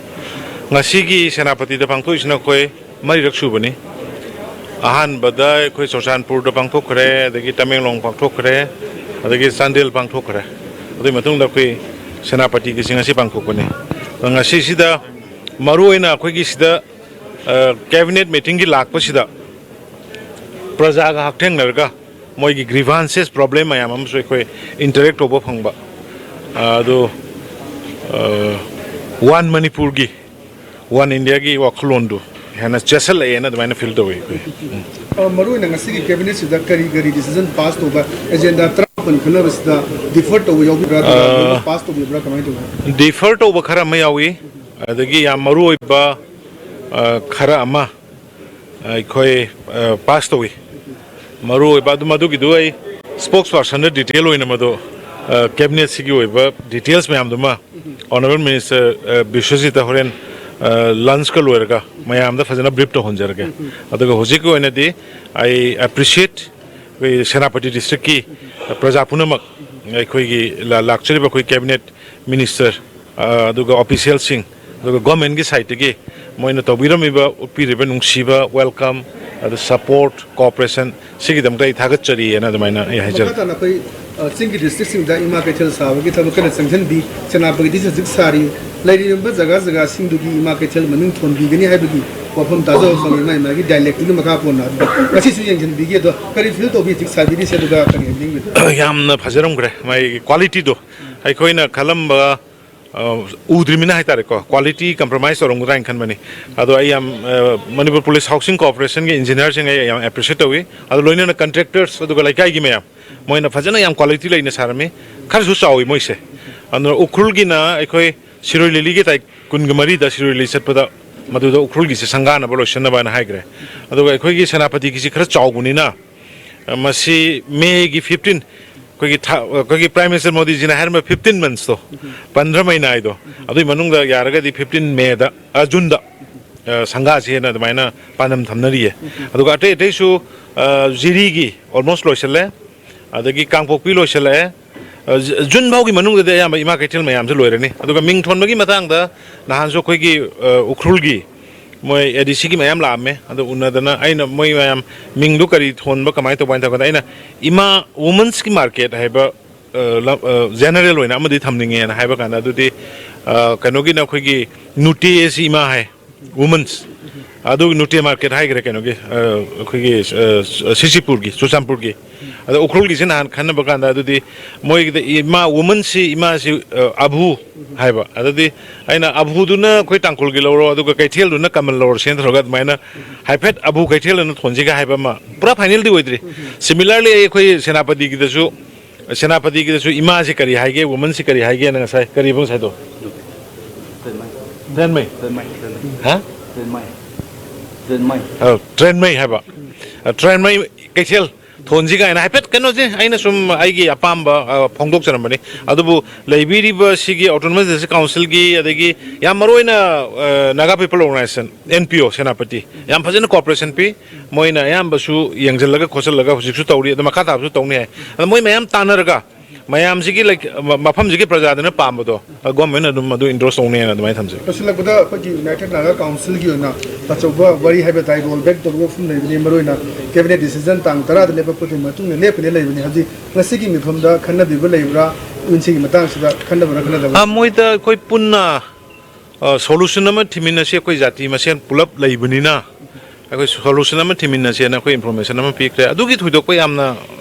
ꯉꯁꯤꯒꯤ ꯁꯦꯅꯥꯄꯇꯤꯗ ꯄꯥꯡꯊꯣꯛꯏꯁꯤꯅ ꯑꯩꯈꯣꯏ ꯃꯔꯤꯔꯛ ꯁꯨꯕꯅꯤ꯫ ꯑꯍꯥꯟꯕꯗ ꯑꯩꯈꯣꯏ ꯆꯨꯔꯆꯥꯟꯄꯨꯔꯗ ꯄꯥꯡꯊꯣꯛꯈ꯭ꯔꯦ, ꯑꯗꯒꯤ ꯇꯃꯦꯡꯂꯣꯡ ꯄꯥꯡꯊꯣꯛꯈ꯭ꯔꯦ, ꯑꯗꯒꯤ ꯆꯥꯟꯗꯦꯜ ꯄꯥꯡꯊꯣꯛꯈ꯭ꯔꯦ꯫ ꯑꯗꯨꯒꯤ ꯃꯇꯨꯡꯗ ꯑꯩꯈꯣꯏ ꯁꯦꯅꯥꯄꯇꯤꯒꯤꯁꯤ ꯉꯁꯤ ꯄꯥꯡꯊꯣꯛꯄꯅꯤ꯫ ꯑꯗꯣ ꯉꯁꯤꯁꯤꯗ ꯃꯔꯨꯑꯣꯏꯅ ꯑꯩꯈꯣꯏꯒꯤ ꯁꯤꯗ, ꯑ, cabinet meetingꯒꯤ ꯂꯥꯛꯄꯁꯤꯗ ꯄ꯭ꯔꯖꯥꯒ ꯍꯛꯊꯦꯡꯅꯔꯒ ꯃꯣꯏꯒꯤ grievances, problem ꯃꯌꯥꯝ ꯑꯃꯁꯨ ꯑꯩꯈꯣꯏ interact ꯇꯧꯕ ꯐꯪꯕ, ꯑ, ꯑꯗꯨ, ꯑ, One ꯃꯅꯤꯄꯨꯔꯒꯤ, One Indiaꯒꯤ ꯋꯥꯈꯜꯂꯣꯟꯗꯨ ꯍꯦꯟꯅ ꯆꯦꯠꯁꯤꯜꯂꯛꯑꯦꯅ ꯑꯗꯨꯃꯥꯏꯅ feel ꯇꯧꯋꯤ ꯑꯩꯈꯣꯏ꯫ ꯎꯝ꯫ ꯑ, ꯃꯔꯨꯑꯣꯏꯅ ꯉꯁꯤꯒꯤ cabinetꯁꯤꯗ ꯀꯔꯤ ꯀꯔꯤ decision pass ꯇꯧꯕ, agenda ꯇꯔꯥꯃꯥꯄꯟ ꯈꯟꯅꯕꯁꯤꯗ defer ꯇꯧꯕ ꯌꯥꯎꯕꯤꯕ꯭ꯔꯥ, ꯑꯗꯨꯒ ꯑ, pass ꯇꯧꯕꯤꯕ꯭ꯔꯥ, ꯀꯃꯥꯏꯅ ꯇꯧꯕꯅꯣ? Defer ꯇꯧꯕ ꯈꯔ ꯑꯃ ꯌꯥꯎꯏ, ꯑꯗꯒꯤ ꯌꯥꯝ ꯃꯔꯨꯑꯣꯏꯕ, ꯑ, ꯈꯔ ꯑꯃ ꯑꯩꯈꯣꯏ, ꯑ, pass ꯇꯧꯏ꯫ ꯃꯔꯨ ꯑꯣꯏꯕ ꯑꯗꯨ, ꯃꯗꯨꯒꯤꯗꯨ ꯑꯩ spokespersonꯗ detail ꯑꯣꯏꯅ ꯃꯗꯨ, ꯑ, cabinetꯁꯤꯒꯤ ꯑꯣꯏꯕ details ꯃꯌꯥꯝꯗꯨꯃ Honourable Minister, ꯑ, ꯕꯤꯁ꯭ꯋꯖꯤꯠꯇ ꯍꯣꯔꯦꯟ, ꯑ, lunchꯀ ꯂꯣꯏꯔꯒ ꯃꯌꯥꯝꯗ ꯐꯖꯅ brief ꯇꯧꯍꯟꯖꯔꯒꯦ꯫ ꯑꯗꯨꯒ ꯍꯧꯖꯤꯛꯀꯤ ꯑꯣꯏꯅꯗꯤ I appreciate ꯑꯩꯈꯣꯏ ꯁꯦꯅꯥꯄꯇꯤ districtꯀꯤ ꯄ꯭ꯔꯖꯥ ꯄꯨꯝꯅꯃꯛ, ꯑꯩꯈꯣꯏꯒꯤ ꯂꯥ-, ꯂꯥꯛꯆꯔꯤꯕ ꯑꯩꯈꯣꯏ cabinet minister, ꯑ, ꯑꯗꯨꯒ officialꯁꯤꯡ, ꯑꯗꯨꯒ governmentꯀꯤ sideꯇꯒꯤ ꯃꯣꯏꯅ ꯇꯧꯕꯤꯔꯝꯃꯤꯕ, ꯎꯠꯄꯤꯔꯤꯕ ꯅꯨꯡꯁꯤꯕ, welcome, ꯑꯗꯨ support, cooperation, ꯁꯤꯒꯤꯗꯃꯛꯇ ꯑꯩ ꯊꯥꯒꯠꯆꯔꯤꯑꯅ ꯑꯗꯨꯃꯥꯏꯅ ꯑꯩ ꯍꯥꯏꯖꯔꯤ꯫ ꯃꯈꯥ ꯇꯥꯅ ꯑꯩꯈꯣꯏ, ꯑ, ꯆꯤꯡꯒꯤ districtꯁꯤꯡꯗ ꯏꯃꯥ ꯀꯩꯊꯦꯜ ꯁꯥꯕꯒꯤ ꯊꯕꯛ ꯀꯟꯅ ꯆꯪꯁꯤꯟꯕꯤ, ꯁꯦꯅꯥꯄꯇꯤꯗꯁꯨ ꯍꯧꯖꯤꯛ ꯁꯥꯔꯤ꯫ ꯂꯩꯔꯤꯕ ꯖꯒꯥ ꯖꯒꯥꯁꯤꯡꯗꯨꯒꯤ ꯏꯃꯥ ꯀꯩꯊꯦꯜ ꯃꯅꯨꯡ ꯊꯣꯟꯕꯤꯒꯅꯤ ꯍꯥꯏꯕꯒꯤ ꯋꯥꯐꯝ ꯇꯥꯖꯕ ꯐꯪꯉꯤ, ꯃꯥꯏ ꯃꯥꯒꯤ dialectꯀꯤ ꯃꯈꯥ ꯄꯣꯟꯅ꯫ ꯑꯗꯨ ꯉꯁꯤꯁꯨ ꯌꯦꯡꯁꯤꯟꯕꯤꯒꯦ꯫ ꯑꯗꯣ ꯀꯔꯤ feel ꯇꯧꯕꯤ ꯍꯧꯖꯤꯛ ꯁꯥꯕꯤꯔꯤꯁꯦ, ꯑꯗꯨꯒ ꯀꯔꯤ ꯍꯥꯏꯕꯤꯅꯤꯡꯕꯤꯕ? ꯌꯥꯝꯅ ꯐꯖꯔꯝꯈ꯭ꯔꯦ ꯃꯥꯒꯤ qualityꯗꯣ꯫ ꯑꯩꯈꯣꯏꯅ ꯈꯜꯂꯝꯕ, ꯑ, ꯎꯗ꯭ꯔꯤꯃꯤꯅ ꯍꯥꯏꯇꯥꯔꯦꯀꯣ, quality compromise ꯇꯧꯔꯝꯒꯗ꯭ꯔꯥ ꯍꯥꯏꯅ ꯈꯟꯕꯅꯤ꯫ ꯑꯗꯣ ꯑꯩ ꯌꯥꯝ, ꯑ, Manipur Police Housing Corporationꯒꯤ engineerꯁꯤꯡ ꯑꯩ ꯌꯥꯝ appreciate ꯇꯧꯏ꯫ ꯑꯗꯣ ꯂꯣꯏꯅꯅ contractors, ꯑꯗꯨꯒ ꯂꯩꯀꯥꯏꯒꯤ ꯃꯌꯥꯝ, ꯃꯣꯏꯅ ꯐꯖꯅ ꯌꯥꯝ quality ꯂꯩꯅ ꯁꯥꯔꯝꯃꯤ꯫ ꯈꯔꯁꯨ ꯆꯥꯎꯏ ꯃꯣꯏꯁꯦ꯫ ꯑꯗꯨꯅ ꯎꯈ꯭ꯔꯨꯜꯒꯤꯅ ꯑꯩꯈꯣꯏ ꯁꯤꯔꯣꯏ ꯂꯤꯂꯤꯒꯤ ꯇꯥꯔꯤꯛ ꯀꯨꯟꯒ ꯃꯔꯤꯗ ꯁꯤꯔꯣꯏ ꯂꯤꯂꯤ ꯆꯠꯄꯗ ꯃꯗꯨꯗ ꯎꯈ꯭ꯔꯨꯜꯒꯤꯁꯦ ꯁꯪꯒꯥꯅꯕ, ꯂꯣꯏꯁꯤꯟꯅꯕ ꯍꯥꯏꯅ ꯍꯥꯏꯈ꯭ꯔꯦ꯫ ꯑꯗꯨꯒ ꯑꯩꯈꯣꯏꯒꯤ ꯁꯦꯅꯥꯄꯇꯤꯒꯤꯁꯤ ꯈꯔ ꯆꯥꯎꯕꯅꯤꯅ, ꯃꯁꯤ ꯃꯦꯒꯤ ꯐꯤꯐꯇꯤꯟ, ꯑꯩꯈꯣꯏꯒꯤ ꯊꯥ-, ꯑꯩꯈꯣꯏꯒꯤ ꯄ꯭ꯔꯥꯏꯝ ꯃꯤꯅꯤꯁꯇꯔ ꯃꯣꯗꯤꯖꯤꯅ ꯍꯥꯏꯔꯝꯕ ꯐꯤꯐꯇꯤꯟ ꯃꯟꯁꯇꯣ, ꯄꯟꯗ꯭ꯔ ꯃꯍꯤꯅꯥ ꯍꯥꯏꯗꯣ, ꯑꯗꯨꯒꯤ ꯃꯅꯨꯡꯗ ꯌꯥꯔꯒꯗꯤ ꯐꯤꯐꯇꯤꯟ ꯃꯦꯗ, ꯑ, ꯖꯨꯟꯗ, ꯑ, ꯁꯪꯒꯥꯁꯦꯅ ꯑꯗꯨꯃꯥꯏꯅ ꯄꯥꯟꯗꯝ ꯊꯝꯅꯔꯤꯌꯦ꯫ ꯑꯗꯨꯒ ꯑꯇꯩ ꯑꯇꯩꯁꯨ, ꯑ, ꯖꯤꯔꯤꯒꯤ ꯑꯣꯜꯃꯣꯁ ꯂꯣꯏꯁꯤꯜꯂꯦ, ꯑꯗꯒꯤ ꯀꯥꯡꯄꯣꯛꯄꯤ ꯂꯣꯏꯁꯤꯜꯂꯛꯑꯦ꯫ ꯑ, ꯖ-, ꯖꯨꯟ ꯐꯥꯎꯒꯤ ꯃꯅꯨꯡꯗꯗꯤ ꯑꯌꯥꯝꯕ ꯏꯃꯥ ꯀꯩꯊꯦꯜ ꯃꯌꯥꯝꯁꯦ ꯂꯣꯏꯔꯅꯤ꯫ ꯑꯗꯨꯒ ꯃꯤꯡ ꯊꯣꯟꯕꯒꯤ ꯃꯇꯥꯡꯗ ꯅꯍꯥꯟꯁꯨ ꯑꯩꯈꯣꯏꯒꯤ, ꯑ, ꯎꯈ꯭ꯔꯨꯜꯒꯤ ꯃꯣꯏ ꯑꯦ ꯗꯤ ꯁꯤꯒꯤ ꯃꯌꯥꯝ ꯂꯥꯛꯑꯝꯃꯦ꯫ ꯑꯗꯣ ꯎꯅꯗꯅ ꯑꯩꯅ ꯃꯣꯏ ꯃꯌꯥꯝ ꯃꯤꯡꯗꯨ ꯀꯔꯤ ꯊꯣꯟꯕ, ꯀꯃꯥꯏꯅ ꯇꯧꯕ ꯍꯥꯏꯅ ꯇꯧꯕ ꯀꯥꯟꯗ, ꯑꯩꯅ ꯏꯃꯥ ꯋꯨꯃꯟꯁꯀꯤ ꯃꯥꯔꯀꯦꯠ ꯍꯥꯏꯕ, ꯑ, ꯂꯝ-, ꯑ, ꯖꯦꯅꯔꯦꯜ ꯑꯣꯏꯅ ꯑꯃꯗꯤ ꯊꯝꯅꯤꯡꯉꯦꯅ ꯍꯥꯏꯕ ꯀꯥꯟꯗ, ꯑꯗꯨꯗꯤ, ꯑ, ꯀꯩꯅꯣꯒꯤꯅ ꯑꯩꯈꯣꯏꯒꯤ ꯅꯨꯇꯦ ꯑꯁꯤ ꯏꯃꯥ ꯍꯥꯏ, ꯋꯨꯃꯟꯁ꯫ ꯑꯗꯨꯒꯤ ꯅꯨꯇꯦ ꯃꯥꯔꯀꯦꯠ ꯍꯥꯏꯈ꯭ꯔꯦ ꯀꯩꯅꯣꯒꯤ, ꯑ, ꯑꯩꯈꯣꯏꯒꯤ, ꯑ, ꯁꯤꯁꯤꯄꯨꯔꯒꯤ, ꯆꯨꯔꯆꯥꯟꯄꯨꯔꯒꯤ꯫ ꯑꯗ ꯎꯈ꯭ꯔꯨꯜꯒꯤꯁꯤ ꯅꯍꯥꯟ ꯈꯟꯅꯕ ꯀꯥꯟꯗ, ꯑꯗꯨꯗꯤ ꯃꯣꯏꯒꯤꯗ ꯏꯃꯥ ꯋꯨꯃꯟꯁꯤ, ꯏꯃꯥꯁꯤ, ꯑ, ꯑꯕꯨ ꯍꯥꯏꯕ꯫ ꯑꯗꯨꯗꯤ ꯑꯩꯅ ꯑꯕꯨꯗꯨꯅ ꯑꯩꯈꯣꯏ ꯇꯥꯡꯈꯨꯜꯒꯤ ꯂꯧꯔꯣ, ꯑꯗꯨꯒ ꯀꯩꯊꯦꯜꯗꯨꯅ ꯀꯃꯟ ꯂꯧꯔꯁꯦꯅ ꯇꯧꯔꯒ ꯑꯗꯨꯃꯥꯏꯅ ꯍꯥꯏꯐꯦꯠ ꯑꯕꯨ ꯀꯩꯊꯦꯜ ꯑꯅ ꯊꯣꯟꯁꯤꯒ ꯍꯥꯏꯕ ꯑꯃ, ꯄꯨꯔꯥ ꯐꯥꯏꯅꯦꯜꯗꯤ ꯑꯣꯏꯗ꯭ꯔꯤ꯫ ꯁꯤꯃꯤꯂꯔꯂꯤ ꯑꯩꯈꯣꯏ ꯁꯦꯅꯥꯄꯇꯤꯒꯤꯗꯁꯨ, ꯁꯦꯅꯥꯄꯇꯤꯒꯤꯗꯁꯨ ꯏꯃꯥꯁꯤ ꯀꯔꯤ ꯍꯥꯏꯒꯦ, ꯋꯨꯃꯟꯁꯤ ꯀꯔꯤ ꯍꯥꯏꯒꯦꯅ ꯉꯁꯥꯏ ꯀꯔꯤꯕ ꯉꯁꯥꯏꯗꯣ? ꯇ꯭ꯔꯦꯟꯃꯩ꯫ ꯇ꯭ꯔꯦꯟꯃꯩ꯫ ꯇ꯭ꯔꯦꯟꯃꯩ꯫ ꯍꯥ? ꯇ꯭ꯔꯦꯟꯃꯩ꯫ ꯇ꯭ꯔꯦꯟꯃꯩ꯫ ꯑ, ꯇ꯭ꯔꯦꯟꯃꯩ ꯍꯥꯏꯕ꯫ ꯑ, ꯇ꯭ꯔꯦꯟꯃꯩ ꯀꯩꯊꯦꯜ ꯊꯣꯟꯁꯤ ꯀꯥꯏꯅ ꯍꯥꯏꯐꯦꯠ ꯀꯩꯅꯣꯁꯦ ꯑꯩꯅ ꯁꯨꯝ ꯑꯩꯒꯤ ꯑꯄꯥꯝꯕ, ꯑ, ꯐꯣꯡꯗꯣꯛꯆꯔꯝꯕꯅꯤ꯫ ꯑꯗꯨꯕꯨ ꯂꯩꯕꯤꯔꯤꯕ ꯁꯤꯒꯤ ꯑꯣꯇꯣꯅꯣꯃꯁ ꯗꯤꯁꯇ꯭ꯔꯤꯛ ꯀꯥꯎꯟꯁꯤꯜꯒꯤ, ꯑꯗꯒꯤ ꯌꯥꯝ ꯃꯔꯨ ꯑꯣꯏꯅ, ꯑ, Naga people organisation, N P O, Senapati ꯌꯥꯝ ꯐꯖꯅ ꯀꯣꯑꯣꯄꯔꯦꯁꯟ ꯄꯤ꯫ ꯃꯣꯏꯅ ꯑꯌꯥꯝꯕꯁꯨ ꯌꯦꯡꯁꯤꯜꯂꯒ ꯈꯣꯠꯆꯜꯂꯒ ꯍꯧꯖꯤꯛꯁꯨ ꯇꯧꯔꯤ, ꯑꯗꯣ ꯃꯈꯥ ꯇꯥꯕꯁꯨ ꯇꯧꯅꯤ ꯍꯥꯏ꯫ ꯑꯗꯣ ꯃꯣꯏ ꯃꯌꯥꯝ ꯇꯥꯟꯅꯔꯒ ꯃꯌꯥꯝꯁꯤꯒꯤ ꯂꯩ-, ꯃ-, ꯃꯐꯝꯁꯤꯒꯤ ꯄ꯭ꯔꯖꯥꯗꯨꯅ ꯄꯥꯝꯕꯗꯣ, ꯑ, ꯒꯣꯔꯃꯦꯟꯅ ꯑꯗꯨꯝ ꯑꯗꯨ ꯏꯟꯗꯣꯔꯁ ꯇꯧꯅꯦꯅ ꯑꯗꯨꯃꯥꯏꯅ ꯊꯝꯖꯒꯦ꯫ ꯂꯣꯏꯁꯤꯜꯂꯛꯄꯗ ꯑꯩꯈꯣꯏꯒꯤ ꯌꯨꯅꯥꯏꯇꯦꯗ ꯅꯥꯒꯥ ꯀꯥꯎꯟꯁꯤꯜꯒꯤ ꯑꯣꯏꯅ ꯑꯆꯧꯕ ꯋꯥꯔꯤ ꯍꯥꯏꯕ ꯇꯥꯏ, ꯔꯣꯜ ꯕꯦꯛ ꯇꯧꯕ ꯋꯥꯐꯝ ꯂꯩꯕꯅꯤ, ꯃꯔꯨꯑꯣꯏꯅ ꯀꯦꯕꯤꯅꯦꯠ ꯗꯤꯁꯤꯖꯟ ꯇꯥꯡ ꯇꯔꯥꯗ ꯂꯦꯞꯄꯛꯄꯒꯤ ꯃꯇꯨꯡꯗ ꯂꯦꯞꯀꯅꯤ ꯂꯩꯕꯅꯤ꯫ ꯍꯧꯖꯤꯛ ꯉꯁꯤꯒꯤ ꯃꯤꯐꯝꯗ ꯈꯟꯅꯕꯤꯕ ꯂꯩꯕ꯭ꯔꯥ, ꯏꯟꯁꯤꯒꯤ ꯃꯇꯥꯡꯁꯤꯗ ꯈꯟꯅꯕ꯭ꯔꯥ, ꯈꯟꯅꯗꯕ꯭ꯔꯥ? ꯑ, ꯃꯣꯏꯗ ꯑꯩꯈꯣꯏ ꯄꯨꯟꯅ, ꯑ, ꯁꯣꯂꯨꯁꯟ ꯑꯃ ꯊꯤꯃꯤꯟꯅꯁꯤ, ꯑꯩꯈꯣꯏ ꯖꯥꯇꯤ ꯃꯁꯦꯟ ꯄꯨꯂꯞ ꯂꯩꯕꯅꯤꯅ꯫ ꯑꯩꯈꯣꯏ ꯁꯣꯂꯨꯁꯟ ꯑꯃ ꯊꯤꯃꯤꯟꯅꯁꯦꯅ ꯑꯩꯈꯣꯏ ꯏꯟꯐꯣꯔꯃꯦꯁꯟ ꯑꯃ ꯄꯤꯈ꯭ꯔꯦ꯫ ꯑꯗꯨꯒꯤ ꯊꯣꯏꯗꯣꯛꯄ ꯌꯥꯝꯅ,